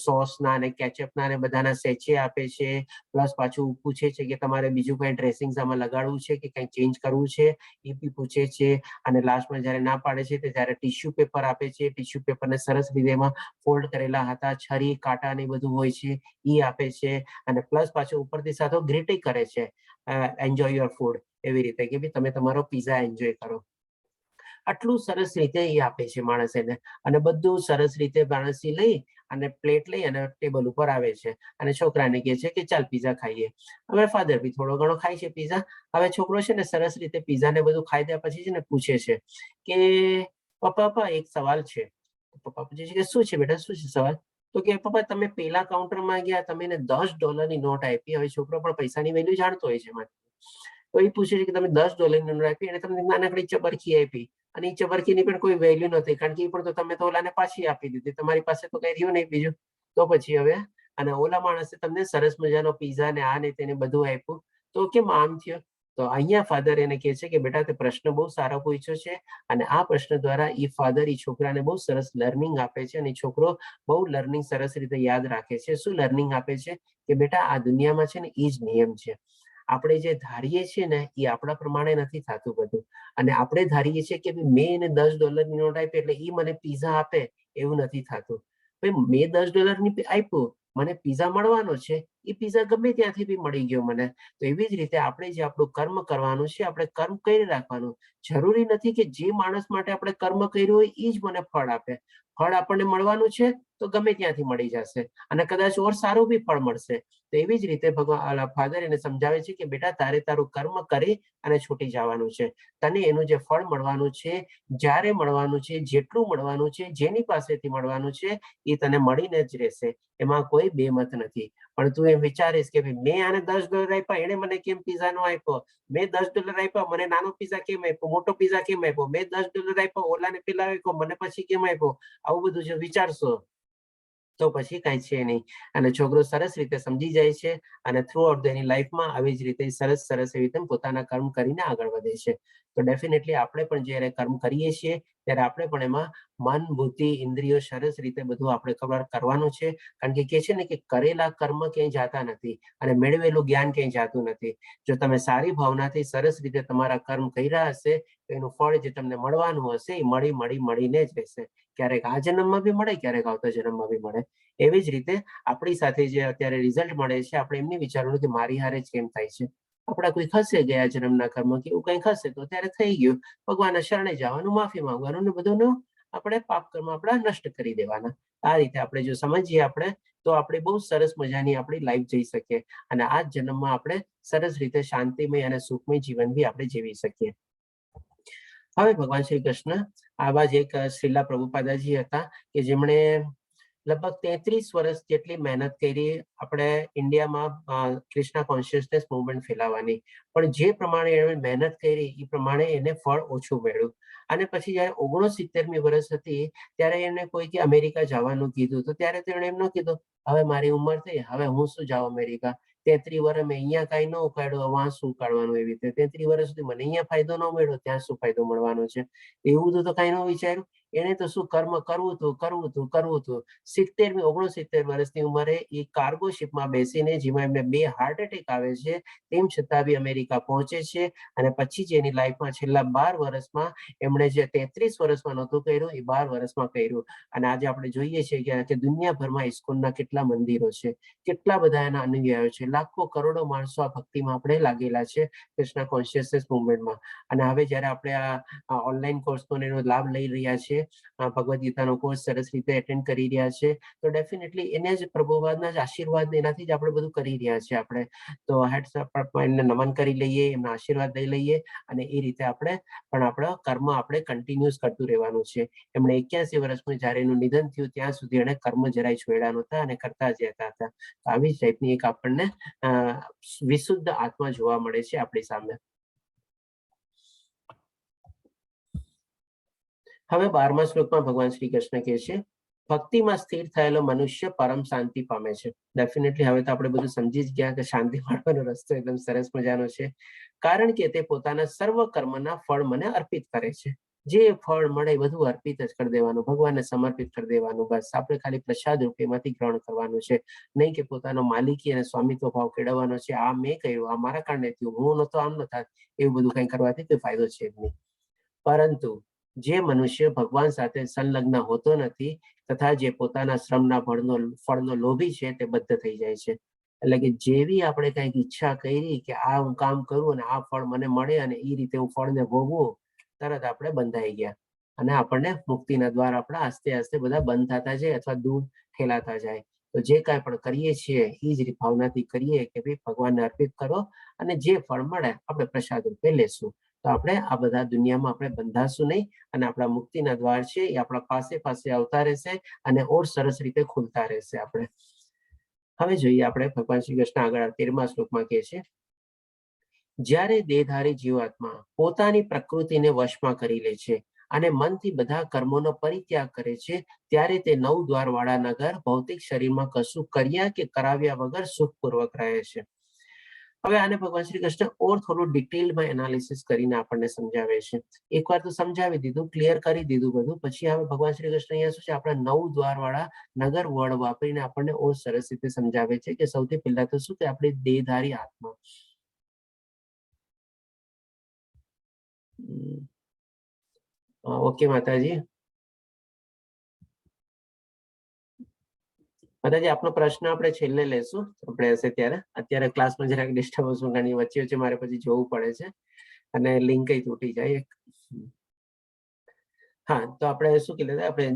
સોસના અને કેચઅપના અને બધાના સેચે આપે છે. પ્લસ પાછું પૂછે છે કે તમારે બીજું કઈ ડ્રેસિંગ આમાં લગાડવું છે કે કંઈ ચેન્જ કરવું છે, એ બી પૂછે છે. અને લાસ્ટમાં જ્યારે ના પાડે છે તો ત્યારે ટિશ્યુ પેપર આપે છે. ટિશ્યુ પેપરને સરસ રીતે એમાં ફોલ્ડ કરેલા હતા, છરી, કાંટા ને બધું હોય છે, એ આપે છે. અને પ્લસ પાછું ઉપરથી સાથે ગ્રીટ કરે છે, એન્જોય your food, એવી રીતે કે ભાઈ તમે તમારો પીઝા એન્જોય કરો. આટલું સરસ રીતે એ આપે છે માણસ એને, અને બધું સરસ રીતે માણસ ઈ લઈ અને પ્લેટ લઈ અને ટેબલ ઉપર આવે છે અને છોકરાને કહે છે કે ચાલ પીઝા ખાઈએ. હવે ફાધર બી થોડો ઘણો ખાય છે પીઝા. હવે છોકરો છે ને સરસ રીતે પીઝા ને બધું ખાઈ દે પછી છે ને પૂછે છે કે પપ્પા, પપ્પા, એક સવાલ છે. પપ્પા પૂછે છે કે શું છે બેટા, શું છે સવાલ? તો કે પપ્પા, તમે પેલા કાઉન્ટરમાં ગયા, તમે એને $10ની not આપી. હવે છોકરો પણ પૈસાની વેલ્યુ જાણતો હોય છે એમાં. તો એ પૂછે છે કે તમે $10ની not આપી અને તમને નાનકડી ચબરખી આપી, અને એ ચબરખીની પણ કોઈ વેલ્યુ નથી, કારણ કે એ પણ તો તમે તો ઓલાને પાછી આપી દીધી, તમારી પાસે તો કઈ રહ્યું નહીં બીજું. તો પછી હવે અને ઓલા માણસે તમને સરસ મજાનો પીઝા ને આ ને તેને બધું આપ્યું, તો કેમ આમ થયો? તો અહીંયા ફાધર એને કહે છે કે બેટા, તે પ્રશ્ન બહુ સારો પૂછ્યો છે. અને આ પ્રશ્ન દ્વારા એ ફાધર એ છોકરાને બહુ સરસ લર્નિંગ આપે છે અને છોકરો બહુ લર્નિંગ સરસ રીતે યાદ રાખે છે. શું લર્નિંગ આપે છે કે બેટા, આ દુનિયામાં છે ને એ જ નિયમ છે, આપણે જે ધારીએ છીએ ને એ આપણા પ્રમાણે નથી થતું બધું. અને આપણે ધારીએ છીએ કે મેં એને $10ની not આપી એટલે એ મને પીઝા આપે, એવું નથી થતું. ભાઈ, મેં $10ની આપ્યું, મને પીઝા મળવાનો છે, એ પીઝા ગમે ત્યાંથી બી મળી ગયો મને. તો એવી જ રીતે આપણે જે આપણું કર્મ કરવાનું છે, આપણે કર્મ કરી રાખવાનું. જરૂરી નથી કે જે માણસ માટે આપણે કર્મ કર્યું હોય એ જ મને ફળ આપે. ફળ આપણને મળવાનું છે તો ગમે ત્યાંથી મળી જશે અને કદાચ ઓર સારું બી ફળ મળશે. તો એવી જ રીતે ભગવાન ફાધર એને સમજાવે છે કે બેટા, તારે તારું કર્મ કરી અને છૂટી જવાનું છે. તને એનું જે ફળ મળવાનું છે, જ્યારે મળવાનું છે, જેટલું મળવાનું છે, જેની પાસેથી મળવાનું છે, એ તને મળીને જ રહેશે, એમાં કોઈ બે મત નથી. પણ તું એમ વિચારીશ કે ભાઈ, મેં આને $10 આપ્યા, એને મને કેમ પીઝા નો આપ્યો? મેં $10 આપ્યા, મને નાનો પીઝા કેમ આપ્યો, મોટો પીઝા કેમ આપ્યો? મેં $10 આપ્યા, ઓલાને પેલા આપ્યો, મને પછી કેમ આપ્યો? આવું બધું જો વિચારશો તો પછી કાંઈ છે નહીં. અને છોકરો સરસ રીતે સમજી જાય છે અને થ્રુ આઉટ એની લાઈફમાં આવી જ રીતે સરસ સરસ એવી રીતે પોતાના કર્મ કરીને આગળ વધે છે. તો ડેફિનેટલી આપણે પણ જ્યારે કર્મ કરીએ છીએ ત્યારે આપણે પણ એમાં મન, બુદ્ધિ, ઇન્દ્રિયો સરસ રીતે બધું આપણે ખબર કરવાનું છે, કારણ કે કે છે ને કે કરેલા કર્મ ક્યાંય જાતા નથી અને મેળવેલું જ્ઞાન ક્યાંય જાતું નથી. જો તમે સારી ભાવનાથી સરસ રીતે તમારા કર્મ કર્યા હશે તો એનું ફળ જે તમને મળવાનું હશે એ મળી મળી મળીને જ રહેશે. ક્યારેક આ જન્મમાં બી મળે, ક્યારેક આવતા જન્મમાં બી મળે. એવી જ રીતે આપણી સાથે જે અત્યારે રિઝલ્ટ મળે છે, આપણે એમ નહીં વિચારવાનું કે મારી હારે જ કેમ થાય છે. આપણા કોઈ ખસે ગયા જન્મના કર્મ કે એવું કંઈ ખસે તો ત્યારે થઈ ગયું, ભગવાનના શરણે જવાનું, માફી માંગવાનું ને બધુંનું આપણે પાપ કર્મ આપણા નષ્ટ કરી દેવાના. આ રીતે આપણે જો સમજીએ આપણે, તો આપણે બહુ સરસ મજાની આપણી લાઈફ જઈ શકીએ અને આ જ જન્મમાં આપણે સરસ રીતે શાંતિમય અને સુખમય જીવન બી આપણે જીવી શકીએ. હવે ભગવાન શ્રી કૃષ્ણ આવા જ એક શ્રીલા પ્રભુપાદાજી હતા કે જેમણે લગભગ 33 વર્ષ જેટલી મહેનત કરી આપણે ઇન્ડિયામાં કૃષ્ણા કોન્શિયસનેસ મુવમેન્ટ ફેલાવવાની. પણ જે પ્રમાણે એમણે મહેનત કરી એ પ્રમાણે એને ફળ ઓછું મળ્યું. અને પછી જ્યારે 69મી વર્ષ હતી ત્યારે એને કોઈ કે અમેરિકા જવાનું કીધું, તો ત્યારે તેમણે એમ ન કીધું હવે મારી ઉંમર થઈ, હવે હું શું જાઉં અમેરિકા, 33 વર્ષ મેં અહીંયા કાંઈ ન ઉખાડ્યું, વાં શું ઉખાડવાનું? એવી રીતે 33 વર્ષ સુધી મને અહીંયા ફાયદો ન મળ્યો, ત્યાં શું ફાયદો મળવાનો છે? એવું બધું તો કાંઈ ન વિચાર્યું. એને તો શું કર્મ કરવું હતું, કરવું હતું, કરવું હતું. 70મી 69 વર્ષની ઉંમરે એ કાર્ગો શિપમાં બેસીને, જેમાં એમને 2 હાર્ટ એટેક આવે છે, તેમ છતાં બી અમેરિકા પહોંચે છે. અને પછી જ એની લાઈફમાં છેલ્લા 12 વર્ષમાં એમણે જે 33 વર્ષમાં નહોતું કર્યું એ 12 વર્ષમાં કર્યું. અને આજે આપણે જોઈએ છીએ કે દુનિયાભરમાં ઇસ્કોનના કેટલા મંદિરો છે, કેટલા બધા એના અનુયાયીઓ છે, લાખો કરોડો માણસો આ ભક્તિમાં આપણે લાગેલા છે કૃષ્ણ કોન્શિયસનેસ મુવમેન્ટમાં. અને હવે જ્યારે આપણે આ ઓનલાઈન કોર્સનો એનો લાભ લઈ રહ્યા છીએ, ભગવદ્ ગીતાનો કોર્સ સરસ રીતે એટેન્ડ કરી રહ્યા છે, તો ડેફિનેટલી એને જ પ્રભુપાદના જ આશીર્વાદ, એનાથી જ આપણે બધું કરી રહ્યા છીએ. આપણે તો હેટ્સ એમને નમન કરી લઈએ, એમના આશીર્વાદ લઈ લઈએ અને એ રીતે આપણે પણ આપણા કર્મ આપણે કન્ટિન્યુઅસ કરતું રહેવાનું છે. એમણે 81 વર્ષમાં જ્યારે એનું નિધન થયું ત્યાં સુધી એણે કર્મ જરાય છોડ્યા નહોતા અને કરતા જ રહેતા હતા. તો આવી જ ટાઈપની એક આપણને વિશુદ્ધ આત્મા જોવા મળે છે આપણી સામે. હવે 12મા શ્લોકમાં ભગવાન શ્રી કૃષ્ણ કહે છે, ભક્તિમાં સ્થિર થયેલો મનુષ્ય પરમ શાંતિ પામે છે. ડેફિનેટલી હવે તો આપણે બધું સમજી જ ગયા કે શાંતિ મળવાનો રસ્તો એકદમ સરસ મજાનો છે, કારણ કે તે પોતાના સર્વ કર્મના ફળ મને અર્પિત કરે છે. જે ફળ મળે બધું અર્પિત જ કરી દેવાનું, ભગવાનને સમર્પિત કરી દેવાનું. બસ આપણે ખાલી પ્રસાદ રૂપે એમાંથી ગ્રહણ કરવાનું છે, નહીં કે પોતાનો માલિકી અને સ્વામિત્વ ભાવ કેળવવાનો છે. આ મેં કર્યું, આ મારા કારણે થયું, હું નતો આમ ન થાત, એવું બધું કંઈ કરવાથી કોઈ ફાયદો છે જ નહીં. પરંતુ જે મનુષ્ય ભગવાન સાથે સંલગ્ન હોતો નથી તથા જે પોતાના શ્રમના ફળનો લોભી છે તે બદ્ધ થઈ જાય છે. એટલે કે જેવી આપણે કંઈક ઈચ્છા કરી કે આ હું કામ કરું અને આ ફળ મને મળે અને એ રીતે હું ફળને ભોગવું, તરત આપણે બંધાઈ ગયા અને આપણને મુક્તિના દ્વાર આપણા આસ્તે આસ્તે બધા બંધ થતા જાય અથવા દૂર ઠેલાતા જાય. તો જે કાંઈ પણ કરીએ છીએ એ જ ભાવનાથી કરીએ કે ભાઈ ભગવાનને અર્પિત કરો અને જે ફળ મળે આપણે પ્રસાદ રૂપે લેશું. તો આપણે આ બધા દુનિયામાં આપણે બંધાશું નહીં અને આપણા મુક્તિના દ્વાર છે એ આપણા પાસે પાસે આવતા રહેશે અને ઓર સરસ રીતે ખુલતા રહેશે. આપણે હવે જોઈએ, આપણે ભગવાન શ્રી કૃષ્ણ આગળ 13મા શ્લોકમાં કહે છે, જ્યારે દેહધારી જીવાત્મા પોતાની પ્રકૃતિને વશમાં કરી લે છે અને મનથી બધા કર્મોનો પરિત્યાગ કરે છે, ત્યારે તે 9 દ્વારવાળા નગર ભૌતિક શરીરમાં કશું કર્યા કે કરાવ્યા વગર સુખપૂર્વક રહે છે. હવે આને ભગવાન શ્રી કૃષ્ણ ઓર થોડું ડિટેલમાં એનાલિસિસ કરીને આપણને સમજાવે છે. એકવાર તો સમજાવી દીધું, ક્લિયર કરી દીધું બધું, પછી હવે ભગવાન શ્રી કૃષ્ણ અહીંયા શું છે, આપણા 9 દ્વારવાળા નગર વર્ડ વાપરીને આપણને ઓર સરસ રીતે સમજાવે છે કે સૌથી પહેલા તો શું કે આપણી દેહધારી આત્મા. ઓકે માતાજી. માતાજી આપનો પ્રશ્ન આપણે છેલ્લે લેશું, આપણે હશે ત્યારે. અત્યારે ક્લાસમાં જરાક ડિસ્ટર્બન્સ ઘણી વચ્ચે વચ્ચે મારે પછી જોવું પડે છે અને લિંક તૂટી જાય. હા, તો આપણે શું કીધું, આપણે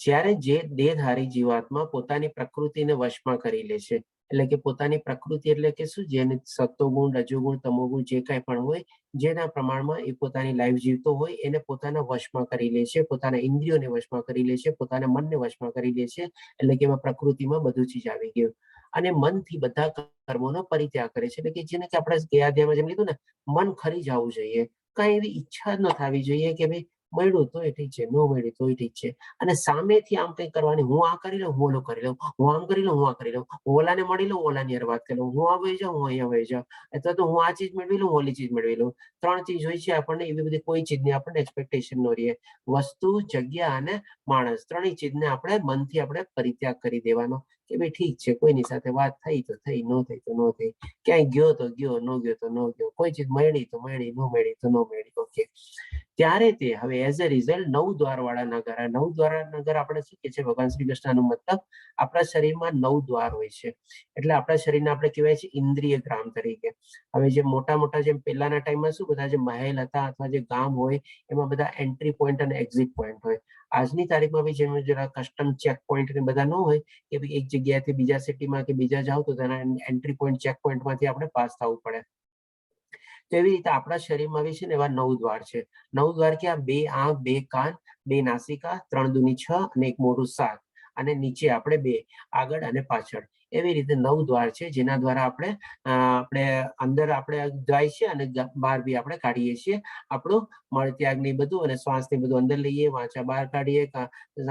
જ્યારે જે દેહધારી જીવાત્મા પોતાની પ્રકૃતિને વશમાં કરી લે છે, એટલે કે પોતાની પ્રકૃતિ એટલે કે શું, જેને સત્વગુણ, રજોગુણ, તમોગુણ જે કાંઈ પણ હોય, જેના પ્રમાણમાં એ પોતાની લાઈફ જીવતો હોય એને પોતાના વશમાં કરી લે છે, પોતાના ઇન્દ્રિયોને વશમાં કરી લે છે, પોતાના મનને વશમાં કરી લે છે, એટલે કે એમાં પ્રકૃતિમાં બધું ચીજ આવી ગયું. અને મનથી બધા કર્મોનો પરિત્યાગ કરે છે, એટલે કે જેને કે આપણે ગયા અધ્યાયમાં જેમ લીધું ને, મન ખરી જવું જોઈએ, કાંઈ એવી ઈચ્છા જ ન થવી જોઈએ કે ભાઈ મળ્યું તોય ઠીક છે, ન મળ્યું તોય ઠીક છે. અને સામેથી આમ કંઈ કરવાની, હું આ કરી લઉં, હું ઓલું કરી લઉં, હું આમ કરી લઉં, હું આ કરી લઉં, હું ઓલાને મળી લઉં, ઓલાની હારે વાત કરી લઉં, હું આ વહી જાઉં, હું અહીંયા વહી જાઉં, અથવા તો હું આ ચીજ મેળવી લઉં, ઓલી ચીજ મેળવી લઉં. 3 ચીજ હોય છે આપણને, એવી બધી કોઈ ચીજની આપણને એક્સપેક્ટેશન ન રહીએ. વસ્તુ, જગ્યા અને માણસ, ત્રણેય ચીજને આપણે મનથી આપણે પરિત્યાગ કરી દેવાનો કે ભાઈ ઠીક છે, કોઈની સાથે વાત થઈ તો થઈ, ન થઈ તો ન થઈ, ક્યાંય ગયો તો ગયો, ન ગયો તો ન ગયો, કોઈ ચીજ મળી તો મળી, ન મળી તો ન મળી. ઓકે, ત્યારે તે હવે એઝ અ રિઝલ્ટ નવ દ્વારવાળા નગર. આ નવ દ્વાર નગર આપણે શું કે છે ભગવાન શ્રી કૃષ્ણનું મતલબ આપણા શરીરમાં નવ દ્વાર હોય છે, એટલે આપણા શરીરને આપણે કહેવાય છે ઇન્દ્રિય ગ્રામ તરીકે. હવે જે મોટા મોટા જેમ પહેલાના ટાઈમમાં શું બધા જે મહેલ હતા અથવા જે ગામ હોય એમાં બધા એન્ટ્રી પોઈન્ટ અને એક્ઝિટ પોઈન્ટ હોય. આજની તારીખમાં બી જેમ જરા કસ્ટમ ચેક પોઈન્ટ ને બધા ન હોય કે ભાઈ એક જગ્યાએથી બીજા સિટીમાં કે બીજા જાઓ તો તેના એન્ટ્રી પોઈન્ટ ચેક પોઈન્ટમાંથી આપણે પાસ થવું પડે. તો એવી રીતે આપણા શરીરમાં બી છે ને એવા નવ દ્વાર છે. નવ દ્વાર કે આ બે આંખ, બે કાન, બે નાસિકા, ત્રણ દુની છ અને એક મોઢું સાત, અને નીચે આપણે બે આગળ અને પાછળ, એવી રીતે નવ દ્વાર છે જેના દ્વારા આપણે આપણે અંદર આપણે જાય છે અને બહાર બી આપણે કાઢીએ છીએ. આપણું મળત્યાગ ને બધું અને શ્વાસ ને બધું અંદર લઈએ, વાંચા બહાર કાઢીએ,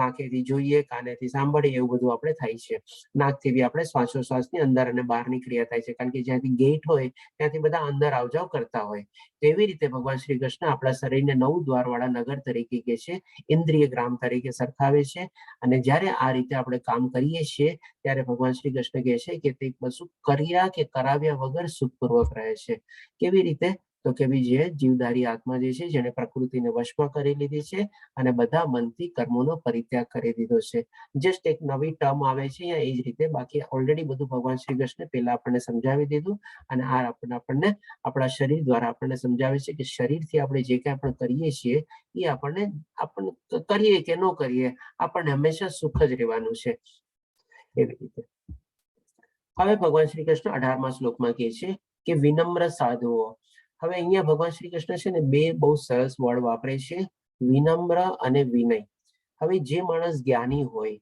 આંખેથી જોઈએ, કાનેથી સાંભળીએ, એવું બધું આપણે થાય છે. નાકથી બી આપણે શ્વાસોશ્વાસની અંદર અને બહારની ક્રિયા થાય છે, કારણ કે જ્યાંથી ગેટ હોય ત્યાંથી બધા અંદર આવજાવ કરતા હોય. તેવી રીતે ભગવાન શ્રી કૃષ્ણ આપણા શરીરને નવ દ્વારવાળા નગર તરીકે કહે છે, ઇન્દ્રિય ગ્રામ તરીકે સરખાવે છે. અને જ્યારે આ રીતે આપણે કામ કરીએ છીએ ત્યારે ભગવાન શ્રી કૃષ્ણ કહે છે કે તે કશું કર્યા કે કરાવ્યા વગર સુખપૂર્વક રહે છે. કેવી રીતે? તો કે ભઈ જે જીવધારી આત્મા જે છે, જેણે પ્રકૃતિને વશમાં કરી લીધી છે અને બધા મનથી કર્મોનો પરિત્યાગ કરી દીધો છે. જસ્ટ એક નવી ટર્મ આવે છે એ જ રીતે, બાકી ઓલરેડી બધું ભગવાન શ્રી કૃષ્ણે પહેલા આપણને સમજાવી દીધું. અને આ આપણને આપણને આપણા શરીર દ્વારા આપણને સમજાવે છે કે શરીરથી આપણે જે કાંઈ પણ કરીએ છીએ એ આપણને આપણને કરીએ કે ન કરીએ, આપણને હંમેશા સુખ જ રહેવાનું છે, એવી રીતે. હવે ભગવાન શ્રી કૃષ્ણ 18મા શ્લોકમાં કહે છે કે વિનમ્ર સાધુઓ. હવે અહીંયા ભગવાન શ્રી કૃષ્ણ છે ને બે બહુ સરસ વર્ડ વાપરે છે, વિનમ્ર અને વિનય. હવે જે માણસ જ્ઞાની હોય,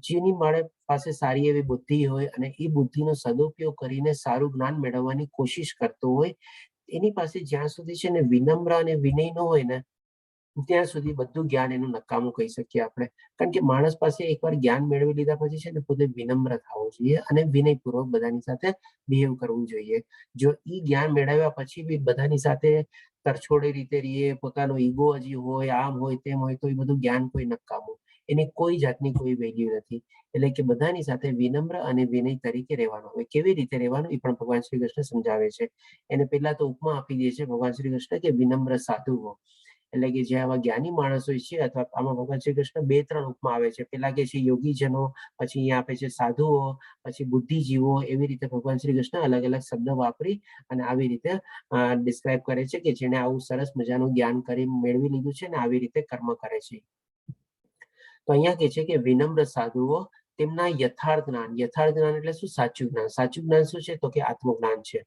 જેની માણે પાસે સારી એવી બુદ્ધિ હોય અને એ બુદ્ધિનો સદુપયોગ કરીને સારું જ્ઞાન મેળવવાની કોશિશ કરતો હોય, એની પાસે જ્યાં સુધી છે ને વિનમ્ર અને વિનય ન હોય ને, ત્યાં સુધી બધું જ્ઞાન એનું નકામું કહી શકીએ આપણે. કારણ કે માણસ પાસે એકવાર જ્ઞાન મેળવી લીધા પછી છે ને પોતે વિનમ્ર થવું જોઈએ અને વિનયપૂર્વક બધાની સાથે બિહેવ કરવું જોઈએ. જો ઈ જ્ઞાન મેળવ્યા પછી બી બધાની સાથે તરછોડી રીતે રહીએ, પોતાનો ઈગો હજી હોય, આમ હોય, તેમ હોય, તો એ બધું જ્ઞાન કોઈ નકામું, એની કોઈ જાતની કોઈ વેલ્યુ નથી. એટલે કે બધાની સાથે વિનમ્ર અને વિનય તરીકે રહેવાનું. હવે કેવી રીતે રહેવાનું એ પણ ભગવાન શ્રી કૃષ્ણ સમજાવે છે. એને પહેલા તો ઉપમા આપી દે છે ભગવાન શ્રી કૃષ્ણ કે વિનમ્ર સાધુઓ, એટલે કે જે આવા જ્ઞાની માણસો છે. અથવા આમાં ભગવાન શ્રી કૃષ્ણ બે ત્રણ ઉપમા આવે છે. પેલા કે છે યોગીજનો, પછી અહીંયા આપે છે સાધુઓ, પછી બુદ્ધિજીવો. એવી રીતે ભગવાન શ્રી કૃષ્ણ અલગ અલગ શબ્દ વાપરી અને આવી રીતે ડિસ્ક્રાઇબ કરે છે કે જેણે આવું સરસ મજાનું જ્ઞાન કરી મેળવી લીધું છે ને આવી રીતે કર્મ કરે છે. તો અહીંયા કે છે કે વિનમ્ર સાધુઓ તેમના યથાર્થ જ્ઞાન. યથાર્થ જ્ઞાન એટલે શું? સાચું જ્ઞાન. સાચું જ્ઞાન શું છે? તો કે આત્મજ્ઞાન છે.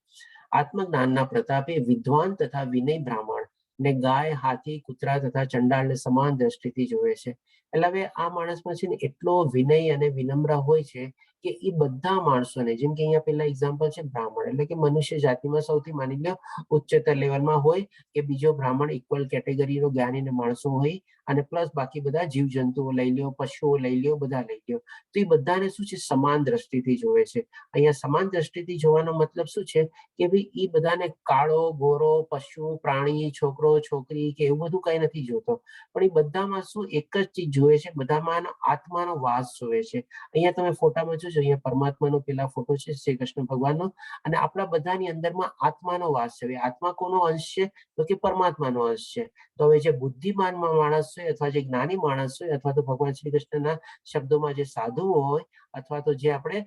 આત્મજ્ઞાનના પ્રતાપે વિદ્વાન તથા વિનય બ્રાહ્મણ ને ગાય, હાથી, કૂતરા તથા ચંડાળને સમાન દ્રષ્ટિથી જોવે છે. એટલે હવે આ માણસમાં છે ને એટલો વિનય અને વિનમ્ર હોય છે કે એ બધા માણસોને, જેમ કે અહીંયા પેલા એક્ઝામ્પલ છે બ્રાહ્મણ, એટલે કે મનુષ્ય જાતિમાં સૌથી માની લો ઉચ્ચતર લેવલમાં હોય કે બીજો બ્રાહ્મણ ઇક્વલ કેટેગરીનો જ્ઞાની ને માણસો હોય, અને પ્લસ બાકી બધા જીવજંતુઓ લઈ લ્યો, પશુઓ લઈ લ્યો, બધા લઈ લ્યો, તો એ બધાને શું છે? સમાન દ્રષ્ટિથી જોવે છે. અહીંયા સમાન દ્રષ્ટિથી જોવાનો મતલબ શું છે કે ભાઈ એ બધાને કાળો, ગોરો, પશુ, પ્રાણી, છોકરો, છોકરી કે એવું બધું કઈ નથી જોતો, પણ એ બધામાં શું એક જ ચીજ જોવે છે? બધામાં આત્માનો વાસ જોવે છે. અહીંયા તમે ફોટામાં જોજો, અહીંયા પરમાત્માનો પેલા ફોટો છે શ્રી કૃષ્ણ ભગવાનનો, અને આપણા બધાની અંદરમાં આત્માનો વાસ છે. આત્મા કોનો અંશ છે? તો કે પરમાત્માનો અંશ છે. તો હવે જે બુદ્ધિમાન માણસ હોય અથવા જે જ્ઞાની માણસ હોય અથવા તો ભગવાન શ્રી કૃષ્ણના શબ્દોમાં જે સાધુઓ હોય અથવા તો જે આપણે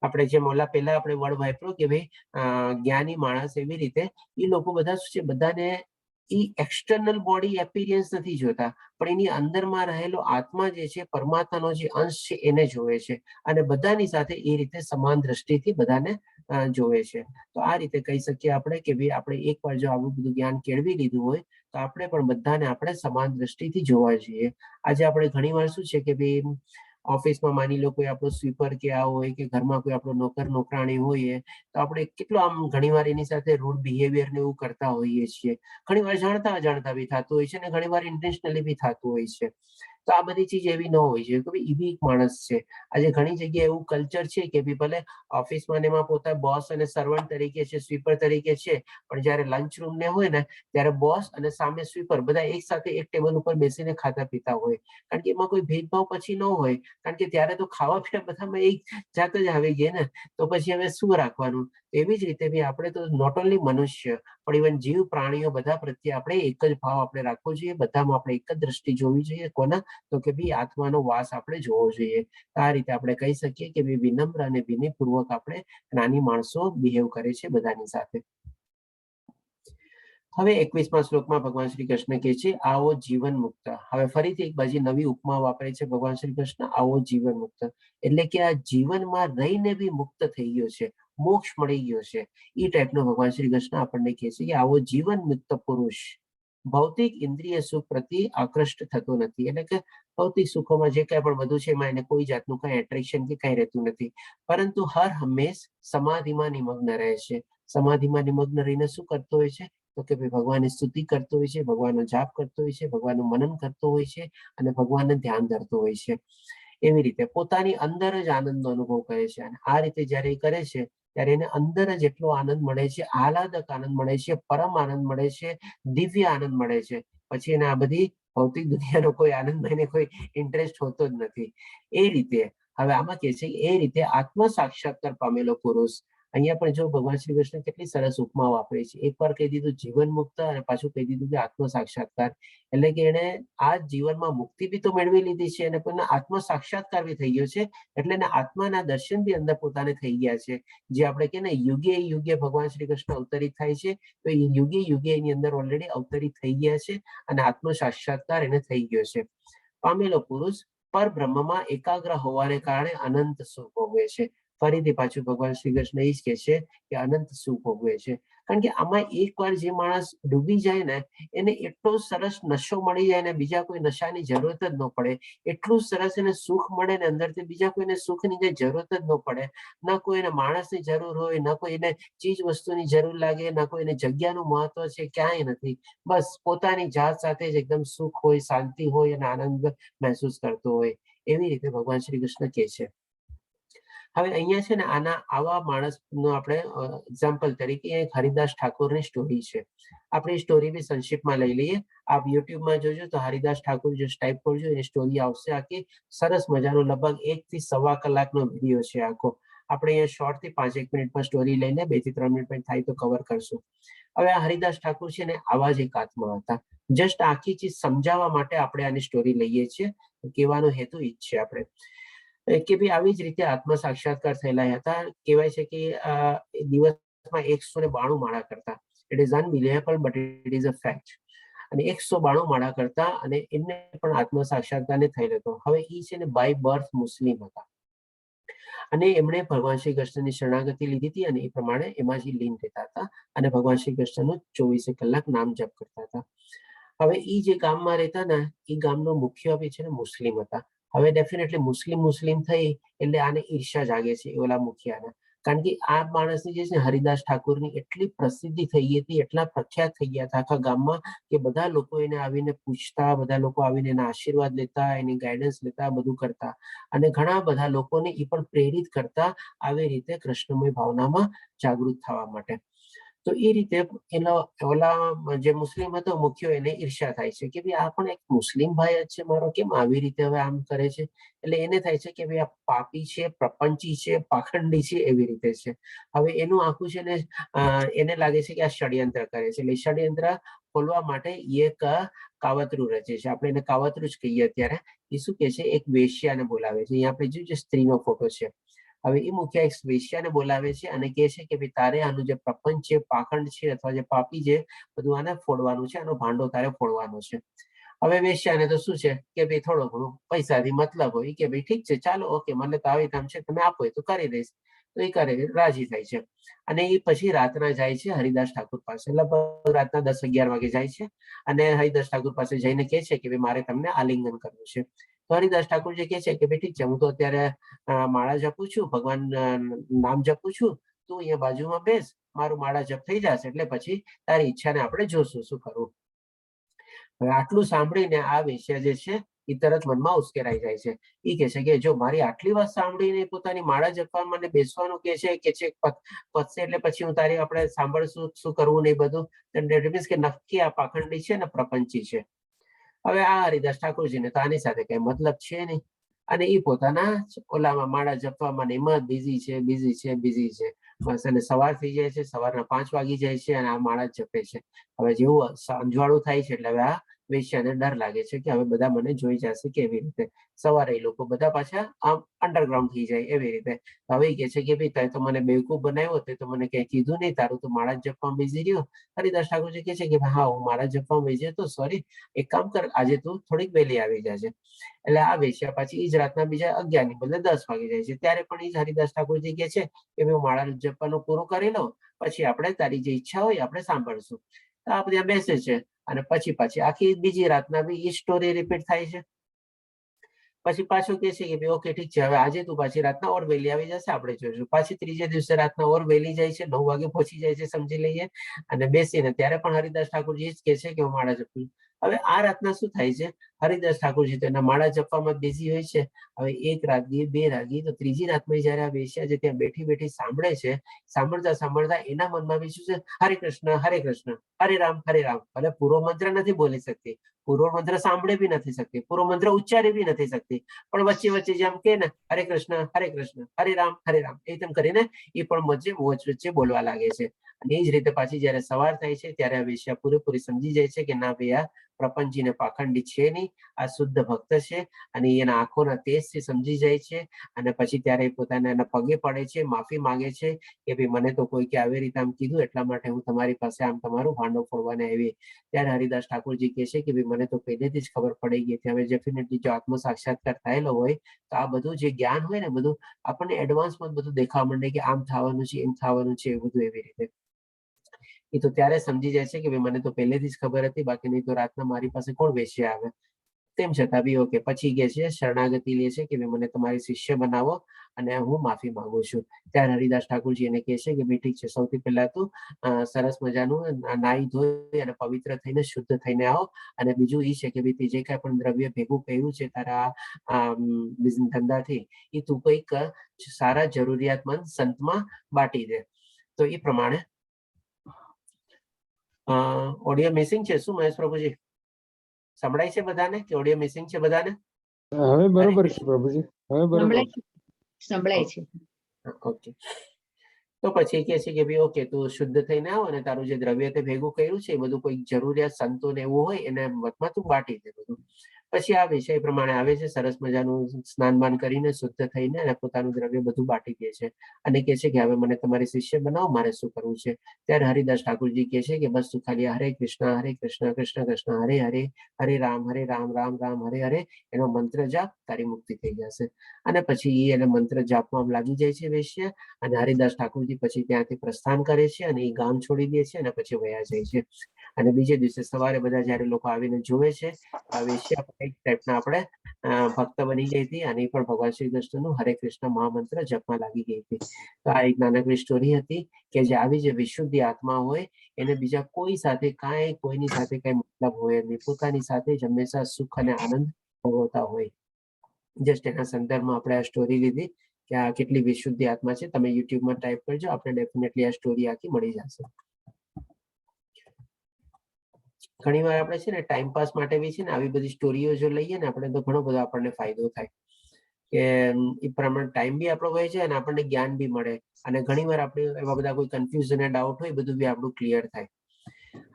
આપણે જેમ ઓલા પહેલા આપણે વર્ડ વાપર્યો કે ભાઈ જ્ઞાની માણસ, એવી રીતે એ લોકો બધા શું છે? બધાને એ એક્સટર્નલ બોડી એપિરિયન્સ નથી જોતા, પણ એની અંદરમાં રહેલો આત્મા જે છે, પરમાત્માનો જે અંશ છે, એને જોવે છે અને બધાની સાથે એ રીતે સમાન દ્રષ્ટિથી બધાને જોવે છે. તો આ રીતે કહી શકીએ આપણે કે ભાઈ આપણે એકવાર જો આવું બધું જ્ઞાન કેળવી લીધું હોય તો આપણે પણ બધાને આપણે સમાન દ્રષ્ટિથી જોવા જોઈએ. આજે આપણે ઘણીવાર શું છે કે ભાઈ ઓફિસમાં માની લો કોઈ આપણો સ્વીપર કે આ હોય કે ઘરમાં કોઈ આપણો નોકર નોકરાણી હોય, તો આપણે કેટલો આમ ઘણીવાર એની સાથે રૂડ બિહેવિયર ને એવું કરતા હોઈએ છીએ. ઘણીવાર જાણતા અજાણતા બી થતું હોય છે અને ઘણીવાર ઇન્ટેન્શનલી બી થતું હોય છે. તો આ બધી ચીજ એવી ન હોય છે કે ભાઈ એ બી એક માણસ છે. આજે ઘણી જગ્યાએ એવું કલ્ચર છે કે ભાઈ ભલે ઓફિસમાં ને એમાં પોતા બોસ અને સર્વન્ટ તરીકે છે, સ્વીપર તરીકે છે, પણ જ્યારે લંચ રૂમ ને હોય ને ત્યારે બોસ અને સામે સ્વીપર બધા એક સાથે એક ટેબલ ઉપર બેસીને ખાતા પીતા હોય, કારણ કે એમાં કોઈ ભેદભાવ પછી ન હોય, કારણ કે ત્યારે તો ખાવા પીવા બધામાં એક જાત જ આવી ગઈ ને, તો પછી હવે શું રાખવાનું? એવી જ રીતે બી આપણે તો not only મનુષ્ય પણ ઇવન જીવ પ્રાણીઓ બધા પ્રત્યે આપણે એક જ ભાવ આપણે રાખવો જોઈએ. બધામાં આપણે એક જ દ્રષ્ટિ જોવી જોઈએ. કોના? તો કે ભાઈ આત્માનો વાસ આપણે જોવો જોઈએ. આ રીતે આપણે કહી શકીએ કે ભાઈ વિનમ્ર અને વિનયપૂર્વક આપણે જ્ઞાની માણસો બિહેવ કરે છે બધાની સાથે. હવે 21મા શ્લોકમાં ભગવાન શ્રી કૃષ્ણ કહે છે, આવો જીવન મુક્ત. હવે ફરીથી એક બાજુ નવી ઉપમા વાપરે છે ભગવાન શ્રી કૃષ્ણ, આવો જીવન મુક્ત. એટલે કે આ જીવનમાં રહીને બી મુક્ત થઈ ગયો છે, મોક્ષ મળી ગયો છે. એ ટાઈપનો ભગવાન શ્રી કૃષ્ણ આપણને કહે છે કે આવો જીવન મુક્ત પુરુષ ભૌતિક ઇન્દ્રિય સુખ પ્રતિ આકૃષ્ટ થતો નથી. એટલે કે ભૌતિક સુખોમાં જે કાંઈ પણ બધું છે એમાં એને કોઈ જાતનું કઈ એટ્રેક્શન કે કઈ રહેતું નથી, પરંતુ હર હંમેશ સમાધિમાં નિમગ્ન રહે છે. સમાધિમાં નિમગ્ન રહીને શું કરતો હોય છે? તો કે ભાઈ ભગવાનની સ્તુતિ કરતો હોય છે, ભગવાનનો જાપ કરતો હોય છે, ભગવાનનું મનન કરતો હોય છે અને ભગવાનને ધ્યાન ધરતો હોય છે. એવી રીતે પોતાની અંદર જ આનંદનો અનુભવ કરે છે. અને આ રીતે જ્યારે એ કરે છે ત્યારે એને અંદર જ એટલો આનંદ મળે છે, આહલાદક આનંદ મળે છે, પરમ આનંદ મળે છે, દિવ્ય આનંદ મળે છે. પછી એને આ બધી ભૌતિક દુનિયાનો કોઈ આનંદ, એને કોઈ ઇન્ટરેસ્ટ હોતો જ નથી. એ રીતે હવે આમાં કહે છે, એ રીતે આત્મ સાક્ષાત્કાર પામેલો પુરુષ. અહીંયા પણ જો ભગવાન શ્રી કૃષ્ણ કેટલી સરસ ઉપમા વાપરે છે. એકવાર કહી દીધું જીવન મુક્ત અને પાછું કહી દીધું કે આત્મ સાક્ષાત્કાર. એટલે કે એને આ જીવનમાં મુક્તિ બી તો મેળવી લીધી છે અને કોઈના આત્મ સાક્ષાત્કાર બી થઈ ગયો છે. એટલે એને આત્માના દર્શન બી અંદર પોતાને થઈ ગયા છે. જે આપણે કહીએ ને યુગે યુગે ભગવાન શ્રી કૃષ્ણ અવતરિત થાય છે, તો એ યુગે યુગે એની અંદર ઓલરેડી અવતરિત થઈ ગયા છે અને આત્મ સાક્ષાત્કાર એને થઈ ગયો છે. પામેલો પુરુષ પર બ્રહ્મમાં એકાગ્ર હોવાને કારણે અનંત સુખ ભોગવે છે. ફરીથી પાછું ભગવાન શ્રી કૃષ્ણ એ જ કહે છે કે અનંત સુખ ભોગવે છે, કારણ કે આમાં એકવાર જે માણસ ડૂબી જાય ને, એને એટલો સરસ નશો મળી જાય ને, બીજા કોઈ નશાની જરૂરત જ ન પડે. એટલું સરસ એને સુખ મળે ને અંદરથી, બીજા કોઈને સુખની કઈ જરૂરત જ ન પડે. ના કોઈ એને માણસની જરૂર હોય, ના કોઈ એને ચીજ વસ્તુની જરૂર લાગે, ના કોઈ એને જગ્યાનું મહત્વ છે, ક્યાંય નથી. બસ પોતાની જાત સાથે જ એકદમ સુખ હોય, શાંતિ હોય અને આનંદ મહેસૂસ કરતો હોય. એવી રીતે ભગવાન શ્રી કૃષ્ણ કહે છે. હવે અહીંયા છે ને, આના આવા માણસનો આપણે એક્ઝામ્પલ તરીકે એક હરિદાસ ઠાકોરની સ્ટોરી છે. આપણે સ્ટોરી બી સંક્ષિપ્તમાં લઈ લઈએ. આપ યુટ્યુબમાં જોજો તો હરિદાસ ઠાકોર જો ટાઈપ કરજો, એની સ્ટોરી આવશે આખી. સરસ મજાનો લગભગ 1 થી સવા કલાકનો વિડીયો છે આખો. આપણે અહીંયા શોર્ટ થી 5 એક મિનિટમાં સ્ટોરી લઈને 2 થી 3 મિનિટ થાય તો કવર કરશું. હવે આ હરિદાસ ઠાકોર છે ને, આવા જ એક આત્મા હતા. જસ્ટ આખી ચીજ સમજાવવા માટે આપણે આની સ્ટોરી લઈએ છીએ. કહેવાનો હેતુ ઈ જ છે આપણે કે ભાઈ આવી જ રીતે આત્મ સાક્ષાત્કાર થયેલા હતા. કહેવાય છે કે દિવસમાં 192 માળા કરતા. It is unbelievable, but it is a fact. અને 192 માળા કરતા અને એમને પણ આત્મ સાક્ષાત્કાર ને થયેલો હતો. હવે એ છે ને બાય બર્થ મુસ્લિમ હતા અને એમણે ભગવાન શ્રી કૃષ્ણની શરણાગતિ લીધી હતી અને એ પ્રમાણે એમાં જ લીન રહેતા હતા અને ભગવાન શ્રી કૃષ્ણનું ચોવીસે કલાક નામ જપ કરતા હતા. હવે એ જે ગામમાં રહેતા ને, એ ગામનો મુખ્ય બી છે ને મુસ્લિમ હતા. હવે ડેફિનેટલી મુસ્લિમ મુસ્લિમ થઈ એટલે આને ઈર્ષ્યા જાગે છે ઓલા મુખિયાને, કારણ કે આ માણસની જે છે ને હરિદાસ ઠાકોરની એટલી પ્રસિદ્ધિ થઈ ગઈ હતી, એટલા પ્રખ્યાત થઈ ગયા હતા આખા ગામમાં કે બધા લોકો એને આવીને પૂછતા, બધા લોકો આવીને એના આશીર્વાદ લેતા, એની ગાઈડન્સ લેતા, બધું કરતા અને ઘણા બધા લોકોને એ પણ પ્રેરિત કરતા આવી રીતે કૃષ્ણમય ભાવનામાં જાગૃત થવા માટે. તો એ રીતે એનો ઓલા જે મુસ્લિમ હતો મુખ્ય, એને ઈર્ષ્યા થાય છે કે ભાઈ આ પણ એક મુસ્લિમ ભાઈ જ છે મારો, કેમ આવી રીતે હવે આમ કરે છે? એટલે એને થાય છે કે ભાઈ આ પાપી છે, પ્રપંચી છે, પાખંડી છે, એવી રીતે છે. હવે એનું આખું છે ને એને લાગે છે કે આ ષડયંત્ર કરે છે. એટલે ષડયંત્ર ખોલવા માટે એ એક કાવતરું રચે છે. આપણે એને કાવતરું જ કહીએ અત્યારે. એ શું કે છે? એક વેશ્યાને બોલાવે છે. અહીંયા આપણે જોયું છે સ્ત્રીનો ફોટો છે. હવે એ મુખિયા એક વેશ્યાને બોલાવે છે અને કહે છે કે ભાઈ તારે આનું જે પ્રપંચ છે, પાખંડ છે અથવા જે પાપી છે, બધું આને ફોડવાનું છે, આનો ભાંડો તારે ફોડવાનો છે. હવે વેશ્યાને તો શું છે કે ભાઈ થોડો ઘણો પૈસાથી મતલબ હોય, કે ભાઈ ઠીક છે, ચાલો, ઓકે, મને તો આવી કામ છે, તમે આપો તો કરી દઈશ. તો એ કરે, રાજી થાય છે અને એ પછી રાતના જાય છે હરિદાસ ઠાકુર પાસે. લગભગ રાતના 10-11 વાગે જાય છે અને હરિદાસ ઠાકુર પાસે જઈને કહે છે કે ભાઈ મારે તમને આલિંગન કરવું છે. તો હરિદાસ ઠાકુરજી કહે છે કે ભાઈ ઠીક છે, હું તો અત્યારે માળા જપું છું, ભગવાન નામ જપું છું, તું અહીંયા બાજુમાં બેસ, મારું માળા જપ થઈ જશે એટલે પછી તારી ઈચ્છાને આપણે જોશું શું કરવું. હવે આટલું સાંભળીને આ વેશ્યા જે છે એ તરત મનમાં ઉશ્કેરાઈ જાય છે. એ કહે છે કે જો મારી આટલી વાત સાંભળીને પોતાની માળા જપવા મને બેસવાનું કે છે કે છે પતશે એટલે પછી હું તારી આપણે સાંભળશું શું કરવું ને એ બધું, મીન્સ કે નક્કી આ પાખંડી છે ને પ્રપંચી છે. હવે આ હરિદાસ ઠાકોરજીને તો આની સાથે કઈ મતલબ છે નહીં અને એ પોતાના ઓલામાં માળા જપવામાં ને એમાં બિઝી છે, બિઝી છે, બિઝી છે. બસ, અને સવાર થઈ જાય છે, સવારના 5 વાગી જાય છે અને આ માળા જપે છે. હવે જેવું અંજવાળું થાય છે એટલે હવે આ વેશ્યાને ડર લાગે છે કે હવે બધા મને જોઈ જશે કેવી રીતે. સવારે એ લોકો બધા પાછા આમ અંડરગ્રાઉન્ડ થઈ જાય એવી રીતે. હવે એ કહે છે કે ભાઈ તે તો મને બેવકૂફ બનાવ્યો, તે તો મને કંઈ કીધું નહીં, તારું તો માળા જપવામાં બીઝી રહ્યો. હરિદાસ ઠાકોરજી કહે છે કે હા, હું માળા જપવામાં બીઝી હતો, સોરી, એક કામ કર, આજે તું થોડીક વહેલી આવી જાજે. એટલે આ વેશ્યા પાછી એ જ રાતના બીજા 11 ની બદલે 10 વાગે જાય છે. ત્યારે પણ એ જ હરિદાસ ઠાકોરજી કહે છે કે ભાઈ હું માળા જપવાનું પૂરું કરી લઉં, પછી આપણે તારી જે ઈચ્છા હોય આપણે સાંભળશું. તો આ બધા બેસે છે અને પછી પાછી આખી બીજી રાતના બી એ સ્ટોરી રિપીટ થાય છે. પછી પાછું કહે છે કે ભાઈ ઓકે ઠીક છે, હવે આજે તું પાછી રાતના ઓર વહેલી આવી જશે, આપણે જોઈશું. પાછી ત્રીજે દિવસે રાતના ઓર વહેલી જાય છે, 9 વાગે પહોંચી જાય છે સમજી લઈએ, અને બેસીને ત્યારે પણ હરિદાસ ઠાકોરજી જ કહે છે કે હું માળા જપું. હવે આ રાતના શું થાય છે, હરિદાસ ઠાકોરજી તો એના માળા જપવામાં બિઝી હોય છે. હવે એક રાત ગઈ, 2 રાત ગઈ, તો ત્રીજી રાતમાં જયારે આ વેશ્યા જે ત્યાં બેઠી બેઠી સાંભળે છે, સાંભળતા સાંભળતા એના મનમાં બી શું છે, હરે કૃષ્ણ હરે કૃષ્ણ હરે રામ હરે રામ. ભલે પૂરો મંત્ર નથી બોલી શકતી, પૂરો મંત્ર સાંભળી બી નથી શકતી, પૂરો મંત્ર ઉચ્ચારી બી નથી શકતી, પણ વચ્ચે વચ્ચે જેમ કે ને હરે કૃષ્ણ હરે કૃષ્ણ હરે રામ હરે રામ એ તેમ કરીને એ પણ વચ્ચે વચ્ચે બોલવા લાગે છે. અને એ જ રીતે પાછી જયારે સવાર થાય છે ત્યારે આ વેશ્યા પૂરેપૂરી સમજી જાય છે કે ના ભાઈ, આ પ્રપંચીને પાખંડી છે નહીં, આ શુદ્ધ ભક્ત છે, અને એના આંખોના તેજથી સમજી જાય છે. અને પછી ત્યારે એ પોતાના એના પગે પડે છે, માફી માંગે છે કે ભાઈ મને તો કોઈ કે આવી રીતે આમ કીધું એટલા માટે હું તમારી પાસે આમ તમારું ભાંડો ફોડવાને આવી. ત્યારે હરિદાસ ઠાકોરજી કહે છે કે ભાઈ મને તો પહેલેથી જ ખબર પડી ગઈ હતી. હવે ડેફિનેટલી જો આત્મ સાક્ષાત્કાર થયેલો હોય તો આ બધું જે જ્ઞાન હોય ને બધું આપણને એડવાન્સમાં બધું દેખાવા માંડે કે આમ થવાનું છે, એમ થવાનું છે, એ બધું એવી રીતે. એ તો ત્યારે સમજી જાય છે કે ભાઈ મને તો પહેલેથી જ ખબર હતી, બાકી નહીં તો રાતના મારી પાસે કોણ વેશ્યા આવે. તેમ છતાં બી ઓકે, પછી કહે છે શરણાગતિ લે છે કે ભાઈ મને તમારી શિષ્ય બનાવો અને હું માફી માંગુ છું. ત્યારે હરિદાસ ઠાકોરજી એને કહે છે કે ભાઈ ઠીક છે, સૌથી પહેલા તું સરસ મજાનું નાહી ધોઈ અને પવિત્ર થઈને શુદ્ધ થઈને આવો, અને બીજું એ છે કે ભાઈ તે જે કાંઈ પણ દ્રવ્ય ભેગું કર્યું છે તારા બિઝનેસ ધંધાથી, એ તું કોઈક સારા જરૂરિયાતમંદ સંતમાં બાટી દે. તો એ પ્રમાણે ઓડિયો મિસિંગ છે શું મહેશ પ્રભુજી? સંભળાય છે બધાને કે ઓડિયો મિસિંગ છે બધાને? હવે બરોબર છે પ્રભુજી, હવે બરોબર. સંભળાય છે, સંભળાય છે. ઓકે, તો પછી કહે છે કે ભાઈ ઓકે, તું શુદ્ધ થઈને આવ અને તારું જે દ્રવ્ય તે ભેગું કર્યું છે એ બધું કોઈક જરૂરિયાત સંતોને એવું હોય એને મતમાં તું બાટી દે બધું. પછી આ વિષય પ્રમાણે આવે છે, સરસ મજાનું સ્નાન બાન કરીને શુદ્ધ થઈને અને પોતાનું દ્રવ્ય બધું બાટી દે છે અને કહે છે કે હવે મને તમારી શિષ્ય બનાવો, મારે શું કરવું છે. ત્યારે હરિદાસ ઠાકોરજી કહે છે કે બસ તું ખાલી હરે કૃષ્ણ હરે કૃષ્ણ કૃષ્ણ કૃષ્ણ હરે હરે હરે રામ હરે રામ રામ રામ હરે હરે એનો મંત્ર જાપ, તારી મુક્તિ થઈ જશે. અને પછી એ એને મંત્ર જાપમાં આમ લાગી જાય છે વેશ્યા, અને હરિદાસ ઠાકોરજી પછી ત્યાંથી પ્રસ્થાન કરે છે અને એ ગામ છોડી દે છે અને પછી વયા જાય છે. અને બીજે દિવસે સવારે બધા જયારે લોકો આવીને જુએ છે, આ વેશ્યા એક ટાઈપના આપણે ભક્ત બની ગઈ હતી અને એ પણ ભગવાન શ્રી કૃષ્ણનું હરે કૃષ્ણ મહામંત્ર જપમાં લાગી ગઈ હતી. તો આ એક નાનકડી સ્ટોરી હતી કે જે આવી જે વિશુદ્ધિ આત્મા હોય એને બીજા કોઈ સાથે કાંઈ, કોઈની સાથે કાંઈ મતલબ હોય નહીં, પોતાની સાથે જ હંમેશા સુખ અને આનંદ ભોગવતા હોય. જસ્ટ એના સંદર્ભમાં આપણે આ સ્ટોરી લીધી કે આ કેટલી વિશુદ્ધિ આત્મા છે. તમે યુટ્યુબમાં ટાઈપ કરજો, આપણે ડેફિનેટલી આ સ્ટોરી આખી મળી જશે. ઘણી વાર આપણે છે ને ટાઈમ પાસ માટે બી છે ને આવી બધી સ્ટોરીઓ જો લઈએ ને આપણે, તો ઘણો બધો આપણને ફાયદો થાય કે એ પ્રમાણે ટાઈમ બી આપણો વહે છે અને આપણને જ્ઞાન બી મળે, અને ઘણી વાર આપણે એવા બધા કોઈ કન્ફ્યુઝન અને ડાઉટ હોય બધું બી આપણું ક્લિયર થાય.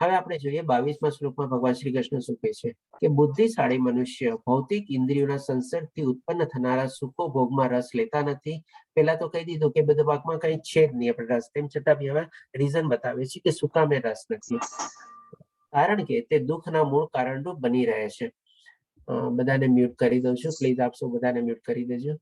હવે આપણે જોઈએ 22મા શ્લોકમાં ભગવાન શ્રી કૃષ્ણ શું કહે છે કે બુદ્ધિશાળી મનુષ્ય ભૌતિક ઇન્દ્રિયોના સંસર્ગથી ઉત્પન્ન થનારા સુખો ભોગમાં રસ લેતા નથી. પહેલા તો કહી દીધું કે બધા ભાગમાં કઈ છે જ નહીં આપણે રસ, તેમ છતાં બી હવે રીઝન બતાવે છે કે શું કામે રસ નથી, કારણ કે તે દુઃખના મૂળ કારણરૂપ બની રહે છે. બધાને મ્યુટ કરી દઉં છું, પ્લીઝ આપશો બધાને મ્યુટ કરી દેજો.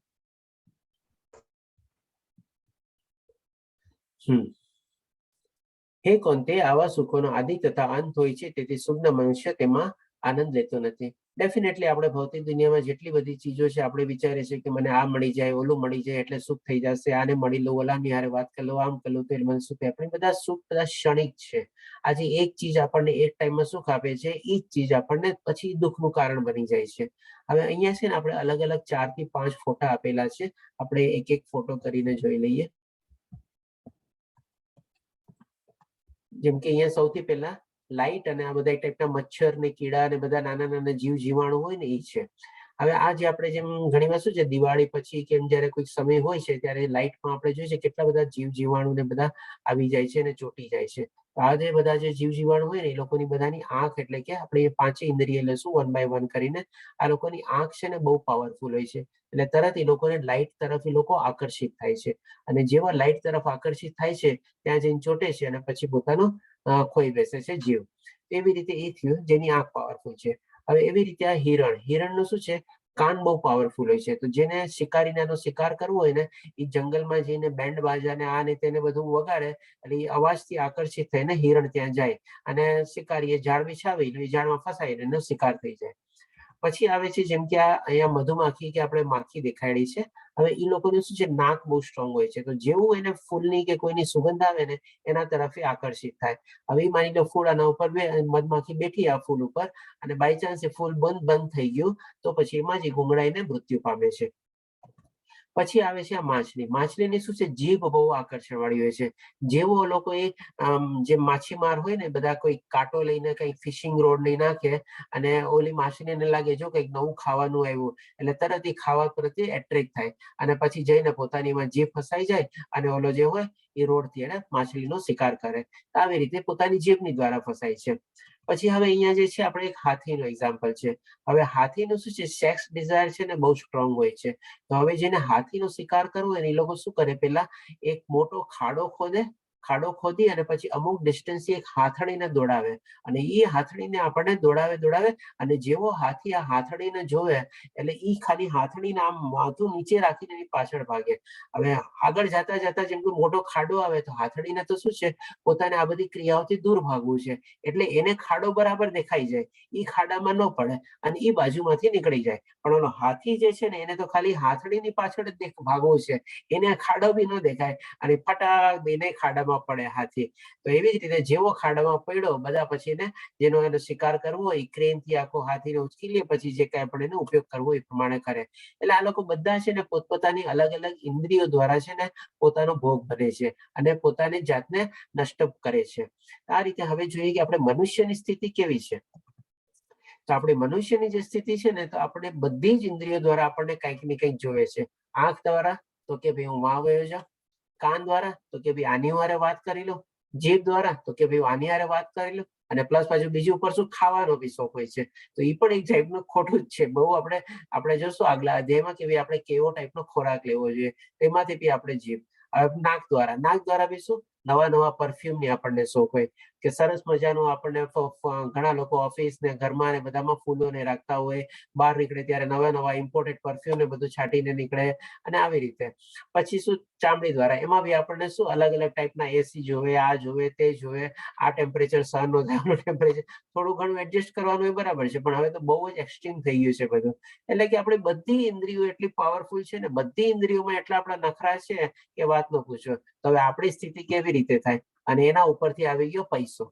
હે કોંતે, આવા સુખોનો આદિ તથા અંત હોય છે, તેથી સુગ્ન મનુષ્ય તેમાં આનંદ લેતો નથી. ડેફિનેટલી આપણે ભૌતિક દુનિયામાં જેટલી બધી ચીજો છે આપણે વિચારીએ છીએ કે મને આ મળી જાય, ઓલું મળી જાય એટલે સુખ થઈ જશે, આને મળી લઉં, ઓલાની હારે વાત કરી લઉં, આમ કરી લઉં તો એટલે મને સુખ થાય. આપણે બધા સુખ બધા ક્ષણિક છે. આજે એક ચીજ આપણને એક ટાઈમમાં સુખ આપે છે, એ જ ચીજ આપણને પછી દુઃખનું કારણ બની જાય છે. હવે અહીંયા છે ને આપણે અલગ અલગ 4 થી 5 ફોટા આપેલા છે, આપણે એક એક ફોટો કરીને જોઈ લઈએ. જેમ કે અહીંયા સૌથી પહેલા લાઇટ અને આ બધા એક ટાઈપના મચ્છર ને કીડા ને બધા નાના નાના જીવ જીવાણુ હોય ને એ છે. હવે આ જે આપણે જેમ ઘણીવાર શું છે, દિવાળી પછી કે એમ જ્યારે કોઈક સમય હોય છે ત્યારે લાઇટમાં આપણે જોઈએ છે કેટલા બધા જીવ જીવાણુ ને બધા આવી જાય છે અને ચોંટી જાય છે. તો આ જે બધા જે જીવ જીવાણુ હોય ને, એ લોકોની બધાની આંખ, એટલે કે આપણે એ પાંચે ઇન્દ્રિય લેશું વન બાય વન કરીને, આ લોકોની આંખ છે ને બહુ પાવરફુલ હોય છે. એટલે તરત એ લોકોને લાઇટ તરફ એ લોકો આકર્ષિત થાય છે અને જેવા લાઇટ તરફ આકર્ષિત થાય છે ત્યાં જઈને ચોંટે છે અને પછી પોતાનું ખોઈ બેસે છે જીવ. એવી રીતે એ થયું જેની આંખ પાવરફુલ છે. હવે એવી રીતે આ હિરણ, હિરણનું શું છે, કાન બહુ પાવરફુલ હોય છે. તો જેને શિકારીને એનો શિકાર કરવો હોય ને, એ જંગલમાં જઈને બેન્ડ બાજા ને આ ને તેને બધું વગાડે, એટલે એ અવાજથી આકર્ષિત થઈને હિરણ ત્યાં જાય અને શિકારીએ ઝાડ બિછાવી, એ ઝાડમાં ફસાઈને એનો શિકાર થઈ જાય. પછી આવે છે જેમ કે આ અહીંયા મધુમાખી કે આપણે માખી દેખાડી છે. હવે એ લોકોનું શું છે, નાક બહુ સ્ટ્રોંગ હોય છે. તો જેવું એને ફૂલની કે કોઈની સુગંધ આવે ને, એના તરફ એ આકર્ષિત થાય. હવે એ માની લો ફૂલ આના ઉપર મધમાખી બેઠી આ ફૂલ ઉપર અને બાય ચાન્સ એ ફૂલ બંધ બંધ થઈ ગયું, તો પછી એમાં જ એ ગુંગળાઈને મૃત્યુ પામે છે. પછી આવે છે આ માછલી. માછલીની શું છે, જીભ બહુ આકર્ષણ વાળી હોય છે. જેવો લોકો એ જે માછીમાર હોય ને, બધા કોઈ કાંટો લઈને કઈ ફિશિંગ રોડ લઈ નાખે અને ઓલી માછલીને લાગે જો કંઈક નવું ખાવાનું આવ્યું, એટલે તરત એ ખાવા પ્રત્યે એટ્રેક્ટ થાય અને પછી જઈને પોતાની એમાં જીભ ફસાઈ જાય અને ઓલો જે હોય એ રોડ થી એને માછલીનો શિકાર કરે. આવી રીતે પોતાની જીભની દ્વારા ફસાય છે. પછી હવે અહીંયા જે છે આપણે એક હાથીનો એક્ઝામ્પલ છે. હવે હાથીનું શું છે, સેક્સ ડિઝાયર છે ને બહુ સ્ટ્રોંગ હોય છે. તો હવે જેને હાથીનો શિકાર કરવો હોય ને, એ લોકો શું કરે, પેલા એક મોટો ખાડો ખોદે, ખાડો ખોદી અને પછી અમુક ડિસ્ટન્સ એક હાથડીને દોડાવે અને એ હાથડીને આપણને દોડાવે દોડાવે અને જેવો હાથી આ હાથડીને જોવે એટલે ઈ ખાલી હાથડીને આમ માથું નીચે રાખીને એની પાછળ ભાગે. હવે આગળ જતા જતા જેમ કે મોટો ખાડો આવે તો હાથડીને તો શું છે, પોતાને આ બધી ક્રિયાઓથી દૂર ભાગવું છે, એટલે એને ખાડો બરાબર દેખાઈ જાય, ઈ ખાડામાં ન પડે અને ઈ બાજુમાંથી નીકળી જાય. પણ ઓલો હાથી જે છે ને, એને તો ખાલી હાથડીની પાછળ જ ભાગવું છે, એને આ ખાડો બી ન દેખાય અને ફટાક દઈને ખાડામાં પડે હાથી. તો એવી જ રીતે જેવો ખાડામાં પડ્યો, બધા પછી એને જેનો એનો શિકાર કરવો હોય ક્રેન થી આખો હાથીને ઉચકી લે, પછી જે કાંઈ પણ એનો ઉપયોગ કરવો એ પ્રમાણે કરે. એટલે આ લોકો બધા છે ને પોતપોતાની અલગ અલગ ઇન્દ્રિયો દ્વારા છે ને પોતાનો ભોગ બને છે અને પોતાની જાતને નષ્ટ કરે છે. આ રીતે હવે જોઈએ કે આપણે મનુષ્યની સ્થિતિ કેવી છે. તો આપણે મનુષ્યની જે સ્થિતિ છે ને, તો આપણે બધી જ ઇન્દ્રિયો દ્વારા આપણને કંઈક ને કંઈક જોવે છે. આંખ દ્વારા તો કે ભાઈ હું વાં વયો જાઉં, કાન દ્વારા તો કે ભાઈ આની હારે વાત કરી લો, જીભ દ્વારા તો કે ભાઈ આની હારે વાત કરી લો, અને પ્લસ પાછું બીજું ઉપર શું ખાવાનો બી શોખ હોય છે. તો એ પણ એક ટાઈપનું ખોટું જ છે બહુ. આપણે આપણે જોશું આગલા અધ્યાયમાં કે ભાઈ આપણે કેવો ટાઈપનો ખોરાક લેવો જોઈએ, એમાંથી બી આપણે જીભ. હવે નાક દ્વારા, નાક દ્વારા બી શું નવા નવા પરફ્યુમ ની આપણને શોખ હોય કે સરસ મજાનું આપણને ઘણા લોકો ઓફિસ ને ઘરમાં ને બધામાં ફૂલોને રાખતા હોય, બહાર નીકળે ત્યારે નવા નવા ઇમ્પોર્ટેડ પરફ્યુમ ને બધું છાંટીને નીકળે અને આવી રીતે. પછી શું ચામડી દ્વારા, એમાં બી આપણને શું અલગ અલગ ટાઈપના એસી જોવે, આ જોવે, તે જોવે, આ ટેમ્પરેચર સહન ન થાય, ટેમ્પરેચર થોડું ઘણું એડજસ્ટ કરવાનું એ બરાબર છે, પણ હવે તો બહુ જ એક્સ્ટ્રીમ થઈ ગયું છે બધું. એટલે કે આપણી બધી ઇન્દ્રિયો એટલી પાવરફુલ છે ને બધી ઇન્દ્રિયોમાં એટલા આપણા નખરા છે કે વાત ન પૂછો. તો હવે આપણી સ્થિતિ કેવી રીતે થાય? અને એના ઉપરથી આવી ગયો પૈસો.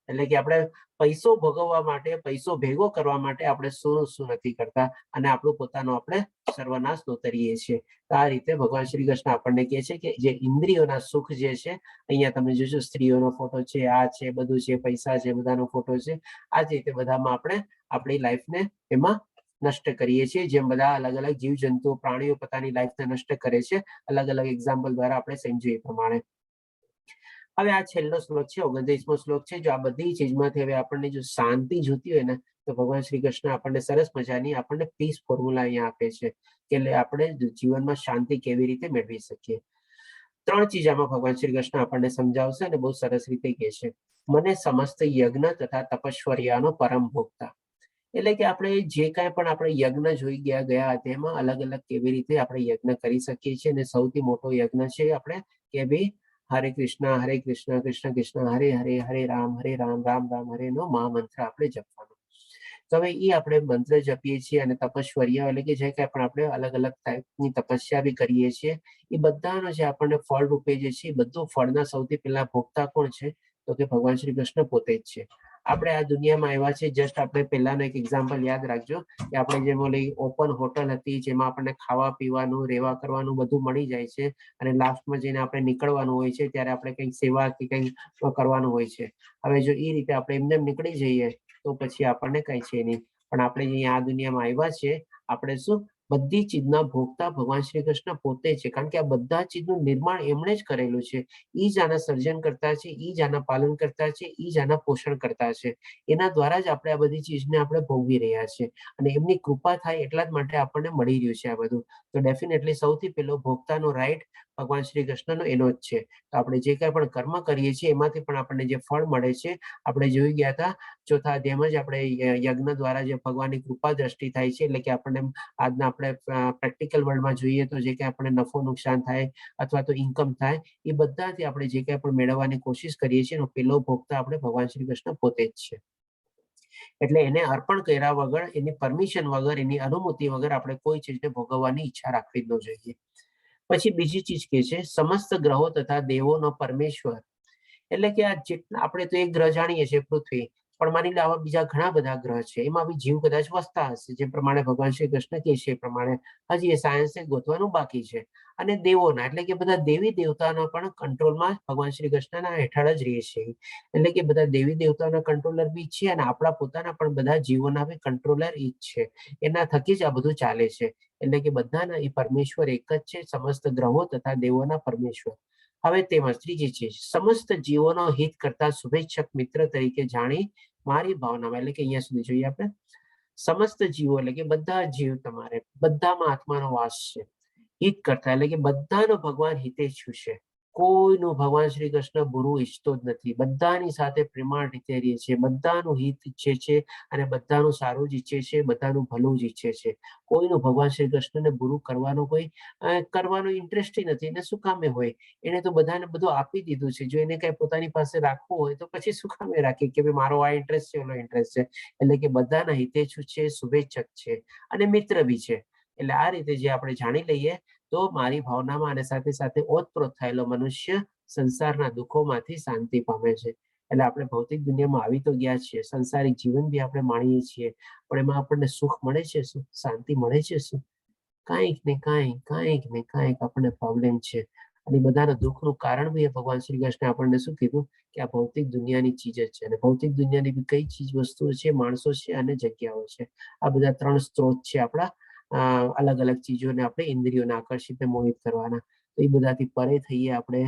એટલે કે આપણે પૈસો ભોગવવા માટે, પૈસો ભેગો કરવા માટે આપણે શું શું નથી કરતા અને આપણું પોતાનો આપણે સર્વનાશ નોતરીએ છીએ. તો આ રીતે ભગવાન શ્રી કૃષ્ણ આપણને કહે છે કે જે ઇન્દ્રિયોના સુખ જે છે, અહીંયા તમે જોશો સ્ત્રીઓનો ફોટો છે, આ છે, બધું છે, પૈસા છે, બધાનો ફોટો છે. આ જ રીતે બધામાં આપણે આપણી લાઈફને એમાં નષ્ટ કરીએ છીએ, જેમ બધા અલગ અલગ જીવજંતુઓ, પ્રાણીઓ પોતાની લાઈફને નષ્ટ કરે છે, અલગ અલગ એક્ઝામ્પલ દ્વારા આપણે સમજીએ એ પ્રમાણે. હવે આ છેલ્લો શ્લોક છે, 29મો શ્લોક છે. જો આ બધી ચીજમાંથી હવે આપણને જો શાંતિ જોતી હોય ને, તો ભગવાન શ્રી કૃષ્ણ આપણને સરસ મજાની આપણને પીસ ફોર્મ્યુલા અહીંયા આપે છે કે એટલે આપણે જીવનમાં શાંતિ કેવી રીતે મેળવી શકીએ. ત્રણ ચીજ આમાં ભગવાન શ્રી કૃષ્ણ આપણને સમજાવશે અને બહુ સરસ રીતે કહે છે, મને સમસ્ત યજ્ઞ તથા તપશ્ચર્યાનો પરમ ભોગતા. એટલે કે આપણે જે કાંઈ પણ આપણે યજ્ઞ જોઈ ગયા ગયા તેમાં અલગ અલગ કેવી રીતે આપણે યજ્ઞ કરી શકીએ છીએ અને સૌથી મોટો યજ્ઞ છે આપણે કે ભાઈ હરે કૃષ્ણ હરે કૃષ્ણ કૃષ્ણ કૃષ્ણ હરે હરે, હરે રામ હરે રામ રામ રામ હરે નો મહામંત્ર આપણે જપવાનો. તો હવે એ આપણે મંત્ર જપીએ છીએ અને તપશ્ચર્યા એટલે કે જે કાંઈ પણ આપણે અલગ અલગ ટાઈપની તપસ્યા બી કરીએ છીએ, એ બધાનો જે આપણને ફળ રૂપે જે છે, એ બધું ફળના સૌથી પહેલા ભોગતા કોણ છે? તો કે ભગવાન શ્રી કૃષ્ણ પોતે જ છે. આપણે આ દુનિયામાં આવ્યા છે, જસ્ટ આપણે પહેલાનો એક એક્ઝામ્પલ યાદ રાખજો કે આપણે જેમ ઓલી ઓપન હોટલ હતી, જેમાં આપણને ખાવા પીવાનું, રહેવા કરવાનું બધું મળી જાય છે અને લાસ્ટમાં જઈને આપણે નીકળવાનું હોય છે ત્યારે આપણે કંઈક સેવા કે કંઈક કરવાનું હોય છે. હવે જો એ રીતે આપણે એમને એમ નીકળી જઈએ તો પછી આપણને કંઈ છે નહીં. પણ આપણે અહીંયા આ દુનિયામાં આવ્યા છે, આપણે શું બધી ચીજના ભોગતા ભગવાન શ્રી કૃષ્ણ પોતે છે, કારણ કે આ બધા ચીજનું નિર્માણ એમણે જ કરેલું છે. ઈ જ આના સર્જન કરતા છે, ઈ જ આના પાલન કરતા છે, ઈ જ આના પોષણ કરતા છે. એના દ્વારા જ આપણે આ બધી ચીજને આપણે ભોગવી રહ્યા છીએ અને એમની કૃપા થાય એટલા જ માટે આપણને મળી રહ્યું છે આ બધું. તો ડેફિનેટલી સૌથી પહેલો ભોગતાનો રાઈટ ભગવાન શ્રી કૃષ્ણનો એનો જ છે. તો આપણે જે કાંઈ પણ કર્મ કરીએ છીએ એમાંથી પણ આપણને જે ફળ મળે છે, આપણે જોઈ ગયા હતા ચોથા અધ્યાયમાં જ આપણે યજ્ઞ દ્વારા જે ભગવાનની કૃપા દ્રષ્ટિ થાય છે, એટલે કે આપણને આજના આપણે પ્રેક્ટિકલ વર્લ્ડમાં જોઈએ તો જે કંઈ આપણને નફો નુકસાન થાય અથવા તો ઇન્કમ થાય, એ બધાથી આપણે જે કંઈ પણ મેળવવાની કોશિશ કરીએ છીએ એનો પેલો ભોગતા આપણે ભગવાન શ્રી કૃષ્ણ પોતે જ છે. એટલે એને અર્પણ કર્યા વગર, એની પરમિશન વગર, એની અનુમતિ વગર આપણે કોઈ ચીજને ભોગવવાની ઈચ્છા રાખવી જ ન જોઈએ. પછી બીજી ચીજ કે છે સમસ્ત ગ્રહો તથા દેવોનો પરમેશ્વર. એટલે કે આ જેટલા આપણે તો એક ગ્રહ જાણીએ છીએ પૃથ્વી, પણ માની લો આવા બીજા ઘણા બધા ગ્રહ છે, એમાં બી જીવ કદાચ વસતા હશે, જે પ્રમાણે ભગવાન શ્રી કૃષ્ણ કહે છે એ પ્રમાણે હજી એ સાયન્સે ગોતવાનું બાકી છે. અને દેવોના એટલે કે બધા દેવી દેવતાના પણ કંટ્રોલમાં ભગવાન શ્રી કૃષ્ણના હેઠળ જ રહે છે. એટલે કે બધા દેવી દેવતાના કંટ્રોલર બી છે અને આપણા પોતાના પણ બધા જીવોના બી કંટ્રોલર ઈ જ છે. એના થકી જ આ બધું ચાલે છે. એટલે કે બધાના એ પરમેશ્વર એક જ છે, સમસ્ત ગ્રહો તથા દેવોના પરમેશ્વર. હવે તેમજ ત્રીજી ચીજ, સમસ્ત જીવોનો હિત કરતા શુભેચ્છક મિત્ર તરીકે જાણી મારી ભાવનામાં, એટલે કે અહીંયા સુધી જોઈએ આપણે સમસ્ત જીવો એટલે કે બધા જીવ, તમારે બધામાં આત્માનો વાસ છે. હિત કરતા એટલે કે બધાનો ભગવાન હિતેચ્છુ છે, કોઈનું ભગવાન શ્રી કૃષ્ણ બુરું ઈચ્છતો જ નથી, બધાની સાથે પ્રેમાળ રીતે રહે છે, બધાનું હિત ઈચ્છે છે અને બધાનું સારું જ ઈચ્છે છે, બધાનું ભલું જ ઈચ્છે છે. કોઈનું ભગવાન શ્રી કૃષ્ણને બુરું કરવાનો કોઈ કરવાનો ઇન્ટરેસ્ટ નથી. એને શું કામે હોય? એને તો બધાને બધું આપી દીધું છે. જો એને કઈ પોતાની પાસે રાખવું હોય તો પછી શું કામે રાખે કે ભાઈ મારો આ ઇન્ટરેસ્ટ છે, ઓલો ઇન્ટરેસ્ટ છે. એટલે કે બધાના હિતેચ્છુ છે, શુભેચ્છક છે અને મિત્ર બી છે. એટલે આ રીતે જે આપણે જાણી લઈએ તો મારી ભાવનામાં અને સાથે સાથે ઓતપ્રોત થયેલો મનુષ્ય સંસારના દુઃખોમાંથી શાંતિ પામે છે. એટલે આપણે ભૌતિક દુનિયામાં આવી તો ગયા છીએ, સંસારિક જીવન બી આપણે માણીએ છીએ, પણ એમાં આપણને સુખ મળે છે શું? શાંતિ મળે છે શું? કાંઈક ને કાંઈક, કાંઈક ને કાંઈક આપણને પ્રોબ્લેમ છે. અને બધાના દુઃખનું કારણ બી એ ભગવાન શ્રી કૃષ્ણે આપણને શું કીધું કે આ ભૌતિક દુનિયાની ચીજ જ છે. અને ભૌતિક દુનિયાની બી કઈ ચીજ વસ્તુઓ છે? માણસો છે અને જગ્યાઓ છે. આ બધા ત્રણ સ્ત્રોત છે આપણા અલગ અલગ ચીજોને આપણે ઇન્દ્રિયોને આકર્ષિત ને મોહિત કરવાના. તો એ બધાથી પરે થઈએ, આપણે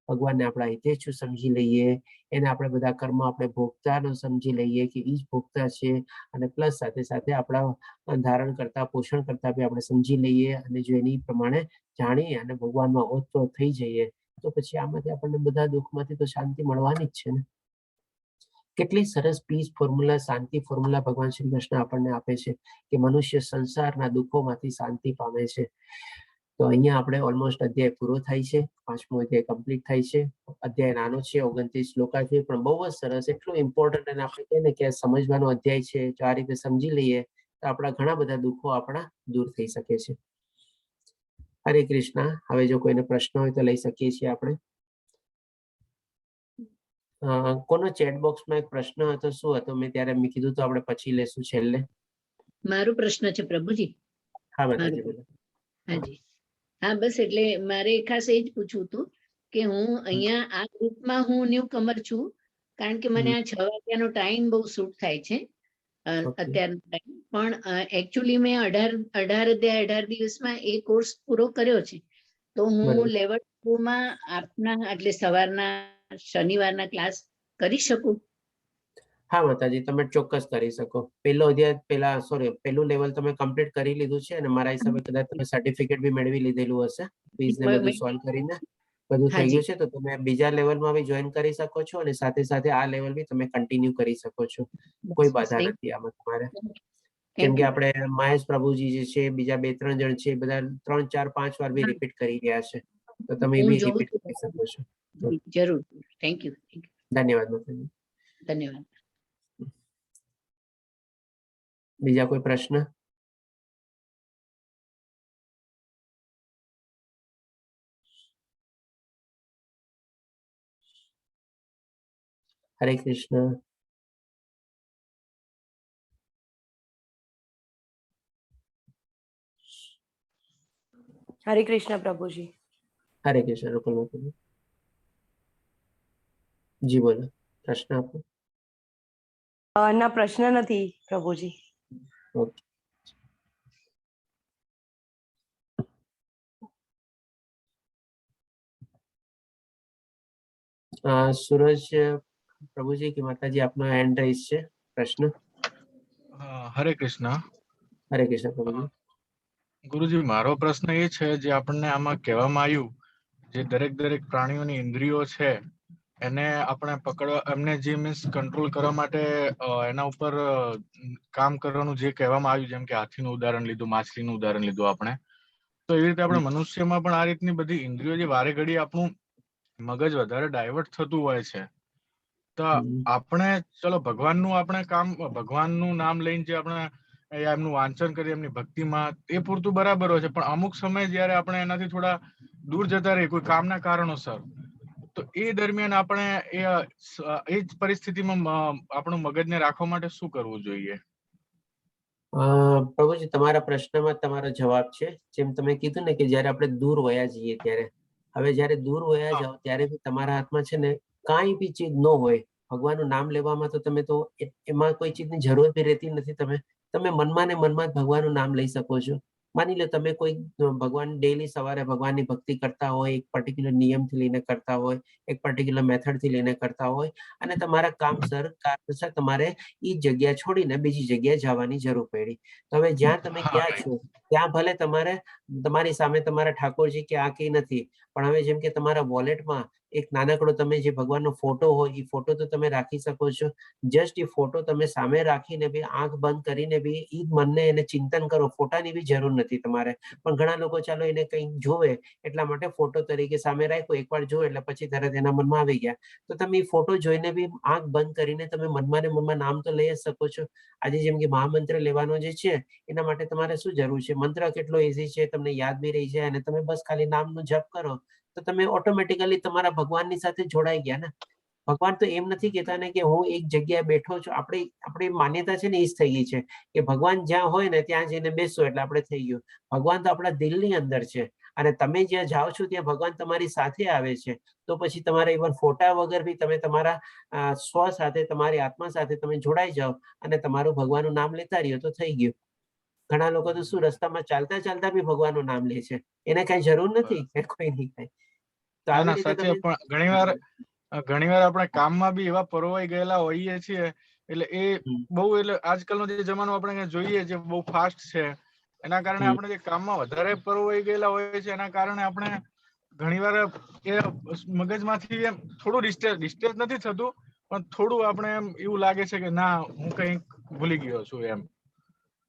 ભગવાનને આપણા હિતેચ્છુ સમજી લઈએ, એને આપણે બધા કર્મ આપણે ભોગતાનો સમજી લઈએ કે એ જ ભોગતા છે, અને પ્લસ સાથે સાથે આપણા ધારણ કરતા પોષણ કરતા બી આપણે સમજી લઈએ અને જો એની પ્રમાણે જાણી અને ભગવાનમાં ઓતપ્રોત થઈ જઈએ તો પછી આમાંથી આપણને બધા દુઃખમાંથી તો શાંતિ મળવાની જ છે ને. કેટલી સરસ પીસ ફોર્મ્યુલા, શાંતિ ફોર્મ્યુલા ભગવાન શ્રી કૃષ્ણ આપણને આપે છે કે મનુષ્ય સંસારના દુઃખોમાંથી શાંતિ પામે છે. તો અહીંયા આપણે ઓલમોસ્ટ અધ્યાય પૂરો થાય છે, પાંચમો અધ્યાય કમ્પ્લીટ થાય છે. અધ્યાય નાનો છે, 29 શ્લોકા છે, પણ બહુ જ સરસ, એટલું ઇમ્પોર્ટન્ટ અને આપણે કહીએ ને કે સમજવાનો અધ્યાય છે. જો આ રીતે સમજી લઈએ તો આપણા ઘણા બધા દુઃખો આપણા દૂર થઈ શકે છે. હરે કૃષ્ણ. હવે જો કોઈને પ્રશ્ન હોય તો લઈ શકીએ છીએ આપણે. કોનો ચેટ બોક્સમાં એક પ્રશ્ન હતો, શું હતો? મેં ત્યારે મેં કીધું તો આપણે પછી લેશું છેલ્લે. મારો પ્રશ્ન છે પ્રભુજી. હા માતાજી, બોલો. હાજી, હા, બસ એટલે મારે ખાસ એ જ પૂછવું હતું કે હું અહીંયા આ ગ્રુપમાં હું ન્યૂ કમર છું, કારણ કે મને આ 6 વાગ્યાનો ટાઈમ બહુ સૂટ થાય છે અત્યારનો ટાઈમ. પણ એકચ્યુઅલી મેં 18 અધ્યાય 18 દિવસમાં એ કોર્સ પૂરો કર્યો છે. તો હું લેવલ 2 માં આપના એટલે સવારના શનિવારના ક્લાસ કરી શકું? હા માતાજી, તમે ચોક્કસ કરી શકો. પેલો અધ્યાય પેલા સોરી પેલું લેવલ તમે કમ્પ્લીટ કરી લીધું છે અને મારા હિસાબે કદાચ તમે સર્ટિફિકેટ બી મેળવી લીધેલું હશે, ક્વિઝ ને બધું સોલ્વ કરીને બધું થઈ ગયું છે. તો તમે બીજા લેવલમાં બી જોઈન કરી શકો છો અને સાથે સાથે આ લેવલ બી તમે કન્ટિન્યુ કરી શકો છો. કોઈ બાધા નથી આમાં તમારે. કેમ કે આપણે મહેશ પ્રભુજી જે છે, બીજા 2-3 જણ છે, બધા 3 4 5 વાર બી રિપીટ કરી રહ્યા છે, તો તમે બી રિપીટ કરી શકો છો. જરૂર, thank you. ધન્યવાદ માતાજી. ધન્યવાદ. બીજા કોઈ પ્રશ્ન? હરે કૃષ્ણ. હરે કૃષ્ણ પ્રભુજી. હરે કૃષ્ણ રૂપલ માતાજી. જી બોલો, પ્રશ્ન આપો. ના, પ્રશ્ન નથી પ્રભુજી. ઓકે. સુરજ પ્રભુજી કે માતાજી, આપનો હેન્ડ રેઝ છે, પ્રશ્ન? હરે કૃષ્ણ. હરે કૃષ્ણ પ્રભુજી. ગુરુજી, મારો પ્રશ્ન એ છે, જે આપણને આમાં કહેવામાં આવ્યું, જે દરેક દરેક પ્રાણીઓની ઇન્દ્રિયો છે એને આપણે પકડવા, એમને જે મીન્સ કંટ્રોલ કરવા માટે એના ઉપર કામ કરવાનું જે કહેવામાં આવ્યું, જેમ કે હાથીનું ઉદાહરણ લીધું, માછલીનું ઉદાહરણ લીધું આપણે, તો એવી રીતે આપણે મનુષ્યમાં પણ આ રીતની બધી ઇન્દ્રિયો જે વારે ઘડી આપણું મગજ વધારે ડાયવર્ટ થતું હોય છે, તો આપણે ચલો ભગવાનનું આપણે કામ, ભગવાનનું નામ લઈને જે આપણે એમનું વાંચન કરીએ, એમની ભક્તિમાં, એ પૂરતું બરાબર હોય છે, પણ અમુક સમય જયારે આપણે એનાથી થોડા દૂર જતા રહીએ કોઈ કામના કારણોસર, તો એ દરમિયાન આપણે એ એ જ પરિસ્થિતિમાં આપણું મગજને રાખવા માટે શું કરવું જોઈએ? પ્રભુજી, તમારા પ્રશ્નમાં તમારો જવાબ છે. જેમ તમે કીધું ને કે જ્યારે આપણે દૂર વયા જઈએ ત્યારે, હવે જ્યારે દૂર વયા જાઓ ત્યારે બી તમારા હાથમાં છે ને કાંઈ બી ચીજ ન હોય, ભગવાનનું નામ લેવામાં તો તમે તો એમાં કોઈ ચીજની જરૂર બી રહેતી નથી. તમે તમે મનમાં ને મનમાં જ ભગવાનનું નામ લઈ શકો છો. માની લો તમે કોઈ ભગવાન ડેલી સવારે ભગવાનની ભક્તિ કરતા હોય, એક પર્ટિક્યુલર નિયમથી લઈને કરતા હોય, એક પર્ટિક્યુલર મેથડથી લઈને કરતા હોય, અને તમારા કામસર કારણસર તમારે એ જગ્યા છોડીને બીજી જગ્યાએ જવાની જરૂર પડી, તો હવે જ્યાં તમે ગયા છો ત્યાં ભલે તમારે તમારી સામે તમારા ઠાકોરજી કે આ કઈ નથી, પણ હવે જેમ કે તમારા વોલેટમાં એક નાનકડો તમે જે ભગવાનનો ફોટો હોય એ ફોટો તો તમે રાખી શકો છો. જસ્ટ એ ફોટો તમે સામે રાખીને બી, આંખ બંધ કરીને બી એ મનને એને ચિંતન કરો, ફોટાની બી જરૂર નથી તમારે. પણ ઘણા લોકો ચાલો એને કંઈક જોવે એટલા માટે ફોટો તરીકે સામે રાખ્યો, એકવાર જોવે એટલે પછી તરત એના મનમાં આવી ગયા. તો તમે એ ફોટો જોઈને બી આંખ બંધ કરીને તમે મનમાં ને મનમાં નામ તો લઈ જ શકો છો. આજે જેમ કે મહામંત્ર લેવાનો જે છે એના માટે તમારે શું જરૂર છે? મંત્ર કેટલો ઈઝી છે, તમને યાદ બી રહી જાય, અને તમે બસ ખાલી નામનો જપ કરો તો તમે ઓટોમેટિકલી તમારા ભગવાનની સાથે જોડાઈ ગયા ને. ભગવાન તો એમ નથી કહેતા ને કે હું એક જગ્યાએ બેઠો છું. આપણી આપણી માન્યતા છે ને એ જ થઈ ગઈ છે કે ભગવાન જ્યાં હોય ને ત્યાં જઈને બેસો એટલે આપણે થઈ ગયું. ભગવાન તો આપણા દિલની અંદર છે, અને તમે જ્યાં જાઓ છો ત્યાં ભગવાન તમારી સાથે આવે છે. તો પછી તમારે ઇવન ફોટા વગર બી તમે તમારા સ્વ સાથે, તમારી આત્મા સાથે તમે જોડાઈ જાઓ અને તમારું ભગવાનનું નામ લેતા રહ્યો તો થઈ ગયું. ઘણા લોકો તો શું રસ્તામાં ચાલતા ચાલતા બી ભગવાનનું નામ લે છે, એને કઈ જરૂર નથી કે કોઈ નહીં કઈ. તો ના આવી ના રીતે સાચે તમે પણ ઘણીવાર ઘણીવાર આપણે કામમાં બી એવા પરોવાઈ ગયેલા હોઈએ છીએ, એટલે એ બહુ, એટલે આજકાલનો જે જમાનો આપણે જોઈએ જે બહુ ફાસ્ટ છે, એના કારણે આપણે જે કામમાં વધારે પરોવાઈ ગયેલા હોઈએ છીએ, એના કારણે આપણે ઘણીવાર એ મગજમાંથી એમ થોડું ડિસ્ટ્રેસ નથી થતું, પણ થોડું આપણે એમ એવું લાગે છે કે ના, હું કંઈક ભૂલી ગયો છું એમ.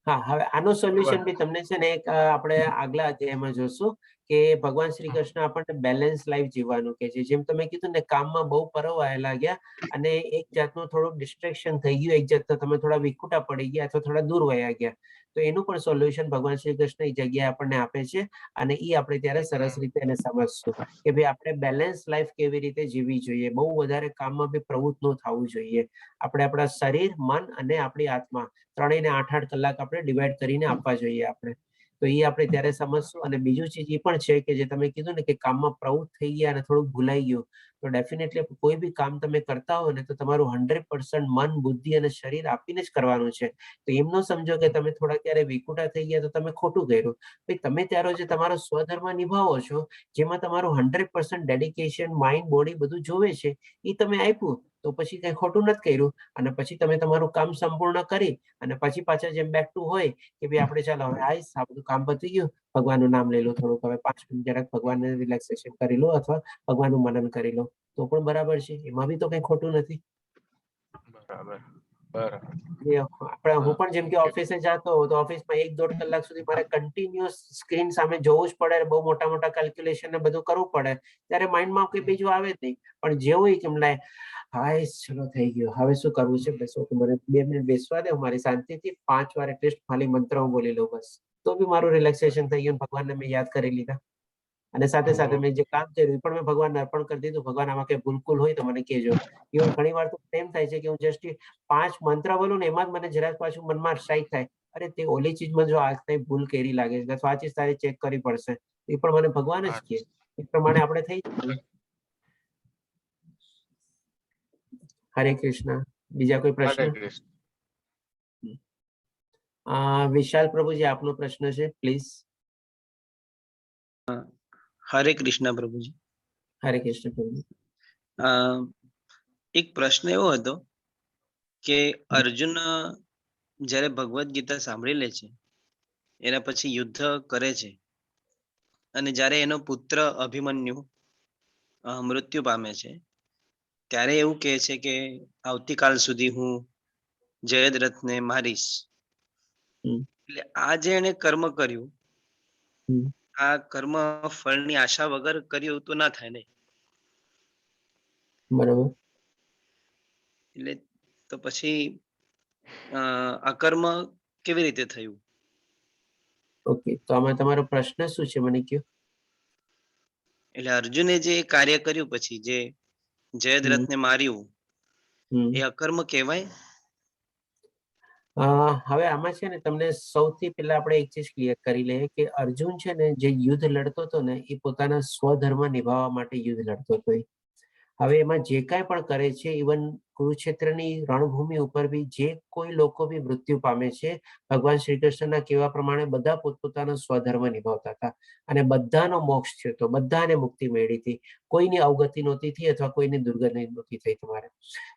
હા, હવે આનો સોલ્યુશન બી તમને છે ને એક આપણે આગલા અધ્યાયમાં જોશું કે ભગવાન શ્રી કૃષ્ણ આપણને બેલેન્સ લાઈફ જીવવાનું કે છે. જેમ તમે કીધું ને, કામમાં બહુ પરોવાયેલા ગયા અને એક જાતનું થોડું ડિસ્ટ્રેક્શન થઈ ગયું, એક જાતના તમે થોડા વિખૂટા પડી ગયા અથવા થોડા દૂર વયા ગયા, તો એનું પણ સોલ્યુશન ભગવાન શ્રી કૃષ્ણ એ જગ્યાએ આપણને આપે છે, અને એ આપણે ત્યારે સરસ રીતે એને સમજશું કે ભાઈ આપણે બેલેન્સ લાઈફ કેવી રીતે જીવવી જોઈએ. બહુ વધારે કામમાં બી પ્રવૃત્ત ન થવું જોઈએ. આપણે આપણા શરીર, મન અને આપણી આત્મા ત્રણેયને 8-8 કલાક આપણે ડિવાઈડ કરીને આપવા જોઈએ આપણે. તો એ આપણે ત્યારે સમજશું. અને બીજું ચીજ એ પણ છે કે જે તમે કીધું ને કે કામમાં પ્રવૃત્ત થઈ ગયા અને થોડુંક ભૂલાઈ ગયું, તો ડેફિનેટલી કોઈ બી કામ તમે કરતા હો ને તો તમારું 100% મન, બુદ્ધિ અને શરીર આપીને જ કરવાનું છે. તો એમ ન સમજો કે તમે થોડા ક્યારે વિખૂટા થઈ ગયા તો તમે ખોટું કર્યું. ભાઈ, તમે ત્યારે જે તમારો સ્વધર્મ નિભાવો છો, જેમાં તમારું 100% ડેડિકેશન, માઇન્ડ, બોડી બધું જોવે છે, એ તમે આપ્યું તો પછી કઈ ખોટું નથી કર્યું. અને પછી તમે તમારું કામ સંપૂર્ણ કરી અને પછી પાછા જેમ બેક ટુ હોય કે ભાઈ આપણે ચાલો હવે આઈશ, આ બધું કામ પતી ગયું, ભગવાનનું નામ લઈ લો થોડુંક, હવે 5 મિનિટ જરાક ભગવાનને રિલેક્સેશન કરી લો અથવા ભગવાનનું મનન કરી લો, તો પણ બરાબર છે, એમાં બી તો કઈ ખોટું નથી. બરાબર બરાબર એ આપણે હું પણ જેમ કે ઓફિસે જતો હોઉં તો ઓફિસમાં 1-1.5 કલાક સુધી મારે કન્ટિન્યુઅસ સ્ક્રીન સામે જોવું જ પડે, બહુ મોટા મોટા કેલ્ક્યુલેશન ને બધું કરવું પડે, ત્યારે માઇન્ડમાં કઈ બીજું આવે જ નહીં. પણ જેવું કેમ લાય હાય ચલો થઈ ગયું, હવે શું કરવું છે, બસ ઓકે મને 2 મિનિટ બેસવા દે, હું મારી શાંતિથી 5 વાર એટલીસ્ટ ખાલી મંત્ર હું બોલી લઉં બસ, તો બી મારું રિલેક્સેશન થઈ ગયું, ભગવાનને મેં યાદ કરી લીધા, અને સાથે સાથે મેં જે કામ કર્યું એ પણ મેં ભગવાનને અર્પણ કરી દીધું. ભગવાન આમાં કઈ ભૂલકુલ હોય તો મને કહેજો. ઇવન ઘણી વાર તો એમ થાય છે કે હું જસ્ટ 5 મંત્ર બોલું ને એમાં જ મને જરાક પાછું મનમાં સ્ટ્રાઇક થાય, અરે તે ઓલી ચીજમાં જો આ કઈ ભૂલ કરી લાગે છે અથવા આ ચીજ તારે ચેક કરવી પડશે, એ પણ મને ભગવાન જ કહે. એ પ્રમાણે આપણે થઈ જઈએ. હરે કૃષ્ણ. બીજા કોઈ હરે પ્રશ્ન? કૃષ્ણ. વિશાલ પ્રભુજી આપનો પ્રશ્ન છે, પ્લીઝ. હરે કૃષ્ણ પ્રભુજી. હરે કૃષ્ણ પ્રભુ. અ, એક પ્રશ્ન એવો હતો કે અર્જુન જ્યારે ભગવદ્ ગીતા સાંભળી લે છે, એના પછી યુદ્ધ કરે છે અને જ્યારે એનો પુત્ર અભિમન્યુ મૃત્યુ પામે છે ત્યારે એવું કહે છે કે આવતીકાલ સુધી હું જયદ્રથને મારીશ. એટલે આ જે એને કર્મ કર્યું, આ કર્મ ફળની આશા વગર કર્યું તો ના થાય ને? બરોબર. એટલે તો પછી અકર્મ કેવી રીતે થયું? ઓકે, તો આમાં તમારો પ્રશ્ન શું છે, મને કયો. એટલે અર્જુને જે કાર્ય કર્યું, પછી જે જયદ્રથને માર્યું, એ અકર્મ કહેવાય? હવે આમાં છે ને, તમને સૌથી પહેલા આપણે એક ચીજ ક્લિયર કરી લઈએ કે અર્જુન છે ને, જે યુદ્ધ લડતો હતો ને, એ પોતાના સ્વધર્મ નિભાવવા માટે યુદ્ધ લડતો હતો એ. હવે એમાં જે કાંઈ પણ કરે છે, ઇવન કુરુક્ષેત્રની રણભૂમિ ઉપર બી જે કોઈ લોકો બી મૃત્યુ પામે છે, ભગવાન શ્રી કૃષ્ણના કહેવા પ્રમાણે બધા પોતપોતાનો સ્વધર્મ નિભાવતા હતા અને બધાનો મોક્ષ થયો હતો, બધાને મુક્તિ મળી હતી, કોઈની અવગતિ નહોતી થઈ અથવા કોઈની દુર્ગતિ નહોતી થઈ તમારે.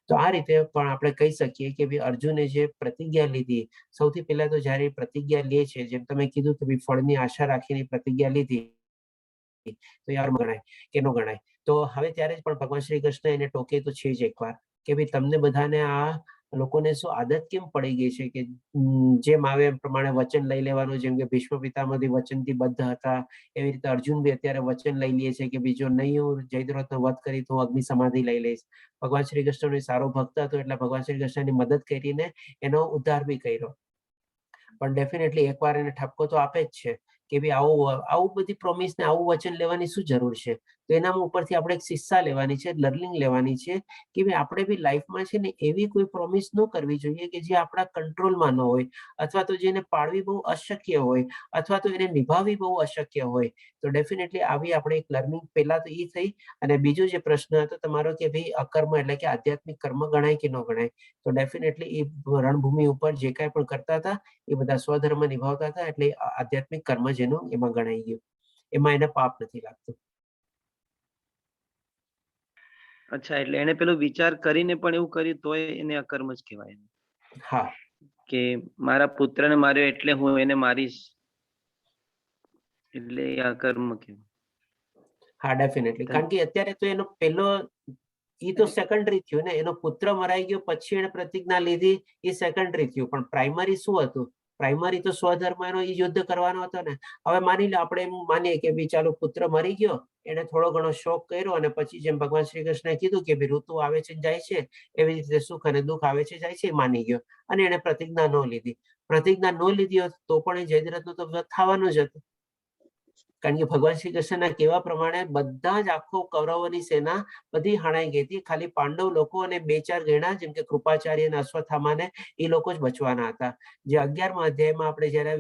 તો આ રીતે પણ આપણે કહી શકીએ કે ભાઈ, અર્જુને જે પ્રતિજ્ઞા લીધી, સૌથી પહેલા તો જ્યારે એ પ્રતિજ્ઞા લે છે, જેમ તમે કીધું કે ભાઈ, ફળની આશા રાખીને પ્રતિજ્ઞા લીધી તો યાર ગણાય કે ન ગણાય? તો હવે ત્યારે જ પણ ભગવાન શ્રી કૃષ્ણ એને ટોકે તો છે જ એકવાર કે ભાઈ, તમને બધાને આ લોકોને શું આદત કેમ પડી ગઈ છે કે જેમ આવે એમ પ્રમાણે વચન લઈ લેવાનું? જેમ કે ભીષ્મ પિતામહ વચનથી બદ્ધ હતા, એવી રીતે અર્જુન બી અત્યારે વચન લઈ લે છે કે બીજો નહીં હું જયદ્રથનો વધ કરી તો હું અગ્નિ સમાધિ લઈ લઈશ. ભગવાન શ્રી કૃષ્ણનો સારો ભક્ત હતો એટલે ભગવાન શ્રી કૃષ્ણની મદદ કરીને એનો ઉદ્ધાર બી કર્યો, પણ ડેફિનેટલી એકવાર એને ઠપકો તો આપે જ છે કે ભાઈ, આવું આવું બધી પ્રોમિસ ને આવું વચન લેવાની શું જરૂર છે? તો એના ઉપરથી આપણે એક શિક્ષા લેવાની છે, લર્નિંગ લેવાની છે કે ભાઈ, આપણે બી લાઈફમાં છે ને એવી કોઈ પ્રોમિસ ન કરવી જોઈએ કે જે આપણા કંટ્રોલમાં ન હોય અથવા તો જેને પાળવી બહુ અશક્ય હોય અથવા તો એને નિભાવવી બહુ અશક્ય હોય. તો ડેફિનેટલી આવી આપણે એક લર્નિંગ પહેલા તો એ થઈ. અને બીજો જે પ્રશ્ન હતો તમારો કે ભાઈ, અકર્મ એટલે કે આધ્યાત્મિક કર્મ ગણાય કે ન ગણાય, તો ડેફિનેટલી એ રણભૂમિ ઉપર જે કાંઈ પણ કરતા હતા એ બધા સ્વધર્મ નિભાવતા હતા, એટલે આધ્યાત્મિક કર્મ જેનું એમાં ગણાઈ ગયું, એમાં એને પાપ નથી લાગતું. અચ્છા, એટલે એને પેલું વિચાર કરીને પણ એવું કર્યું તોય એને અકર્મ જ કહેવાય? હા. કે મારા પુત્રને માર્યો એટલે હું એને મારીશ, એટલે એ અકર્મ કહેવાય? હા, ડેફિનેટલી, કારણ કે અત્યારે તો એનો પેલો ઈ તો સેકન્ડરી થયું ને, એનો પુત્ર મરાઈ ગયો પછી એને પ્રતિજ્ઞા લીધી એ સેકન્ડરી થયું, પણ પ્રાઇમરી શું હતું? પ્રાઇમરી તો સ્વધર્મ એનો ઈ યુદ્ધ કરવાનો હતો ને. હવે માની લો, આપણે એમ માનીએ કે ભાઈ ચાલો, પુત્ર મરી ગયો, એને થોડો ઘણો શોક કર્યો અને પછી જેમ ભગવાન શ્રી કૃષ્ણએ કીધું કે ભાઈ, ઋતુ આવે છે ને જાય છે, એવી રીતે સુખ અને દુઃખ આવે છે જાય છે, એ માની ગયો અને એને પ્રતિજ્ઞા ન લીધી. પ્રતિજ્ઞા ન લીધી હોત તો પણ એ જયદ્રથનો તો વધ થવાનો જ હતો, કારણ કે ભગવાન શ્રી કૃષ્ણના કહેવા પ્રમાણે બધા જ, આખો કૌરવોની સેના બધી હણાઈ ગઈ હતી. ખાલી પાંડવ લોકો અને બે ચાર ગણા, જેમ કે કૃપાચાર્ય અને અશ્વત્થામાને, એ લોકો જ બચવાના હતા. જે 11મા અધ્યાયમાં આપણે જયારે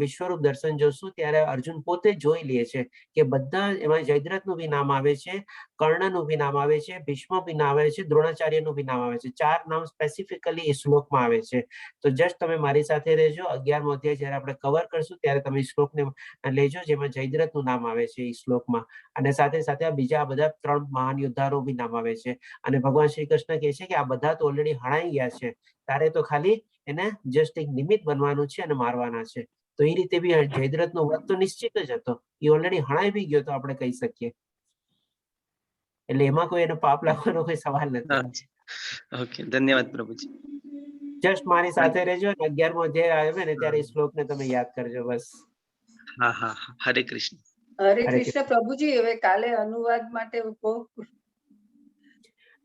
વિશ્વરૂપ દર્શન જોશું ત્યારે અર્જુન પોતે જોઈ લે છે કે બધા, એમાં જયદ્રથનું બી નામ આવે છે, કર્ણનું બી નામ આવે છે, ભીષ્મ બી નામ આવે છે, દ્રોણાચાર્યનું બી નામ આવે છે. ચાર નામ સ્પેસિફિકલી એ શ્લોકમાં આવે છે. તો જસ્ટ તમે મારી સાથે રહેજો, 11મો અધ્યાય જયારે આપણે કવર કરશું ત્યારે તમે એ શ્લોકને લેજો જેમાં જયદ્રથનું નામ આવે છે એ શ્લોકમાં, અને સાથે સાથે આ બીજા બધા ત્રણ મહાન યોદ્ધાઓ બી નામ આવે છે. અને ભગવાન શ્રી કૃષ્ણ કહે છે કે આ બધા તો ઓલરેડી હણાઈ ગયા છે, તારે તો ખાલી એને જસ્ટ એક નિમિત્ત બનવાનું છે અને મારવાના છે. તો એ રીતે બી જયદ્રથનો વધ તો નિશ્ચિત જ હતો, એ ઓલરેડી હણાઈ બી ગયો તો આપણે કહી શકીએ. એટલે એમાં કોઈ એનો પાપ લાગવાનો કોઈ સવાલ નથી. ઓકે, ધન્યવાદ પ્રભુજી. જસ્ટ મારી સાથે રહેજો અને 11મો અધ્યાય આવે ને ત્યારે એ શ્લોકને તમે યાદ કરજો બસ. હા હા હા, હરે કૃષ્ણ. હરે હરે કૃષ્ણ પ્રભુજી. હવે કાલે અનુવાદ માટે કહો.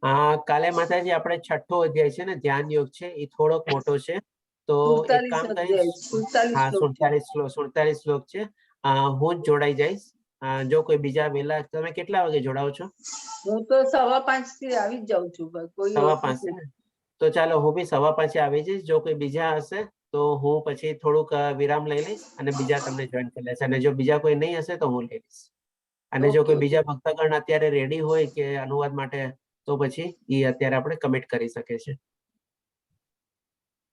હા, કાલે માતાજી આપણે છઠ્ઠો અધ્યાય છે ને, ધ્યાન યોગ છે, એ થોડોક મોટો છે, તો એક 47 કામ અધ્યાય, કરીશ. 47 હા. શ્લોક છે. 47 શ્લોક, 47 શ્લોક છે. હું જ જોડાઈ જઈશ. જો કોઈ બીજા વહેલા, તમે કેટલા વાગે જોડાઓ છો? હું તો 5:15 થી આવી જ જાઉં છું, કોઈ 5:15 ને? તો ચાલો, હું બી 5:15 આવી જઈશ. જો કોઈ બીજા હશે તો હું પછી થોડુંક વિરામ લઈ લઈશ અને બીજા તમને જોઈન કરી લેશે, અને જો બીજા કોઈ નહીં હશે તો હું લઈ લઈશ. અને જો કોઈ બીજા ભક્તગણ અત્યારે રેડી હોય કે અનુવાદ માટે, તો પછી એ અત્યારે આપણે કમિટ કરી શકે છે,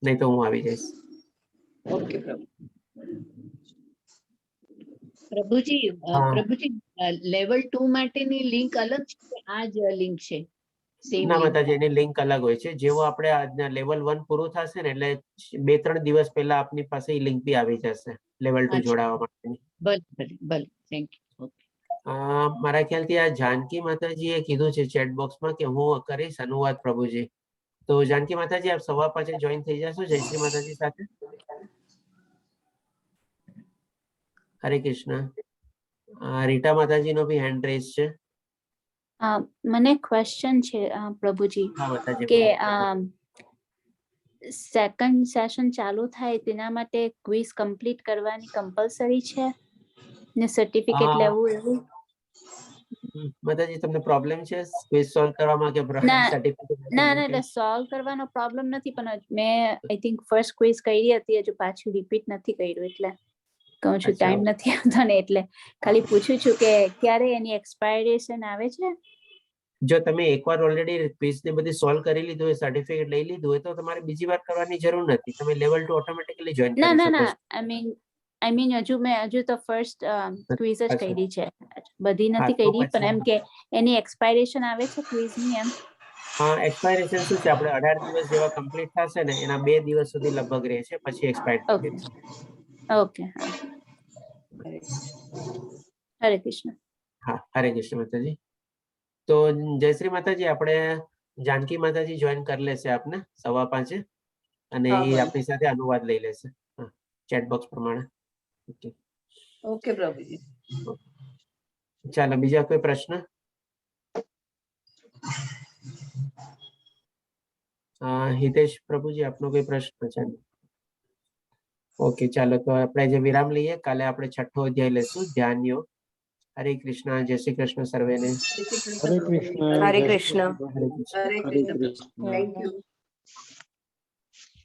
નહીં તો હું આવી જઈશ. ઓકે પ્રભુ. પ્રભુજી, હા. પ્રભુજી, લેવલ 2 માટેની લિંક અલગ છે કે આ જ લિંક છે? સેમ? ના માતાજી, એની લિંક અલગ હોય છે. જેવો આપણે આજના લેવલ 1 પૂરું થશે ને, એટલે 2-3 દિવસ પહેલા આપની પાસે એ લિંક બી આવી જશે લેવલ 2 જોડાવા માટેની. ભલે ભલે ભલે, thank you, okay. મારા ખ્યાલથી આ જાનકી માતાજીએ કીધું છે ચેટ બોક્સમાં કે હું કરીશ અનુવાદ પ્રભુજી. તો જાનકી માતાજી, આપ 5:15 જોઈન થઈ જશો જયશ્રી માતાજી સાથે. હરે કૃષ્ણ. રીટા માતાજીનો બી હેન્ડ રેઝ છે. મને ક્વેશ્ચન છે પ્રભુજી. હા માતાજી, કે બોલો. સેકન્ડ સેશન ચાલુ થાય તેના માટે ક્વિઝ કમ્પ્લીટ કરવાની કમ્પલસરી છે ને સર્ટિફિકેટ લેવું એવું? માતાજી, તમને પ્રોબ્લેમ છે ક્વિઝ સોલ્વ કરવામાં કે ના, સર્ટિફિકેટ? ના ના, એટલે સોલ્વ કરવાનો પ્રોબ્લેમ નથી, પણ મેં I think first quiz કરી હતી, હજુ પાછું રિપીટ નથી કર્યું, એટલે કહું છું. ટાઈમ નથી આવતો ને, એટલે ખાલી પૂછું છું કે ક્યારે એની એક્સપાયરેશન આવે છે? જો તમે એકવાર ઓલરેડી ક્વિઝ ને બધી સોલ્વ કરી લીધું હોય, સર્ટિફિકેટ લઈ લીધું હોય, તો તમારે બીજી વાર કરવાની જરૂર નથી. તમે લેવલ 2 ઓટોમેટિકલી જોઈન ના કરી ના શકો ના છો. I mean હજુ મેં હજુ તો ફર્સ્ટ ક્વિઝ જ કરી છે, બધી નથી તો કરી, પણ એમ પછી કે એની એક્સપાયરેશન આવે છે ક્વિઝની એમ. હા, એક્સપાયરેશન શું છે, આપણે 18 દિવસ જેવા કમ્પ્લીટ થશે ને એના 2 દિવસ સુધી લગભગ રહેશે, પછી એક્સપાયર થઈ ઓકે જશે. ઓકે, હા, હરે કૃષ્ણ. હા, હરે કૃષ્ણ માતાજી. તો જયશ્રી માતાજી, આપણે જાનકી માતાજી જોઈન કરી લેશે આપને 5:15 અને હા, એ ભલે. આપણી સાથે અનુવાદ લઈ લેશે, હા, ચેટ બોક્સ પ્રમાણે. ઓકે. ઓકે પ્રભુજી. ચાલો, બીજા કોઈ પ્રશ્ન? હિતેશ પ્રભુજી, આપનો કોઈ પ્રશ્ન? ચાલો, ઓકે, ચાલો તો આપણે જે વિરામ લઈએ. કાલે આપણે છઠ્ઠો અધ્યાય લેશું, ધ્યાન યોગ. હરે કૃષ્ણ, જય શ્રી કૃષ્ણ સર્વેને. જય શ્રી હરે કૃષ્ણ પ્રભુજી. કૃષ્ણ. હરે જય શ્રી કૃષ્ણ. હરે કૃષ્ણ. હરે હરે કૃષ્ણ. કૃષ્ણ. Thank you.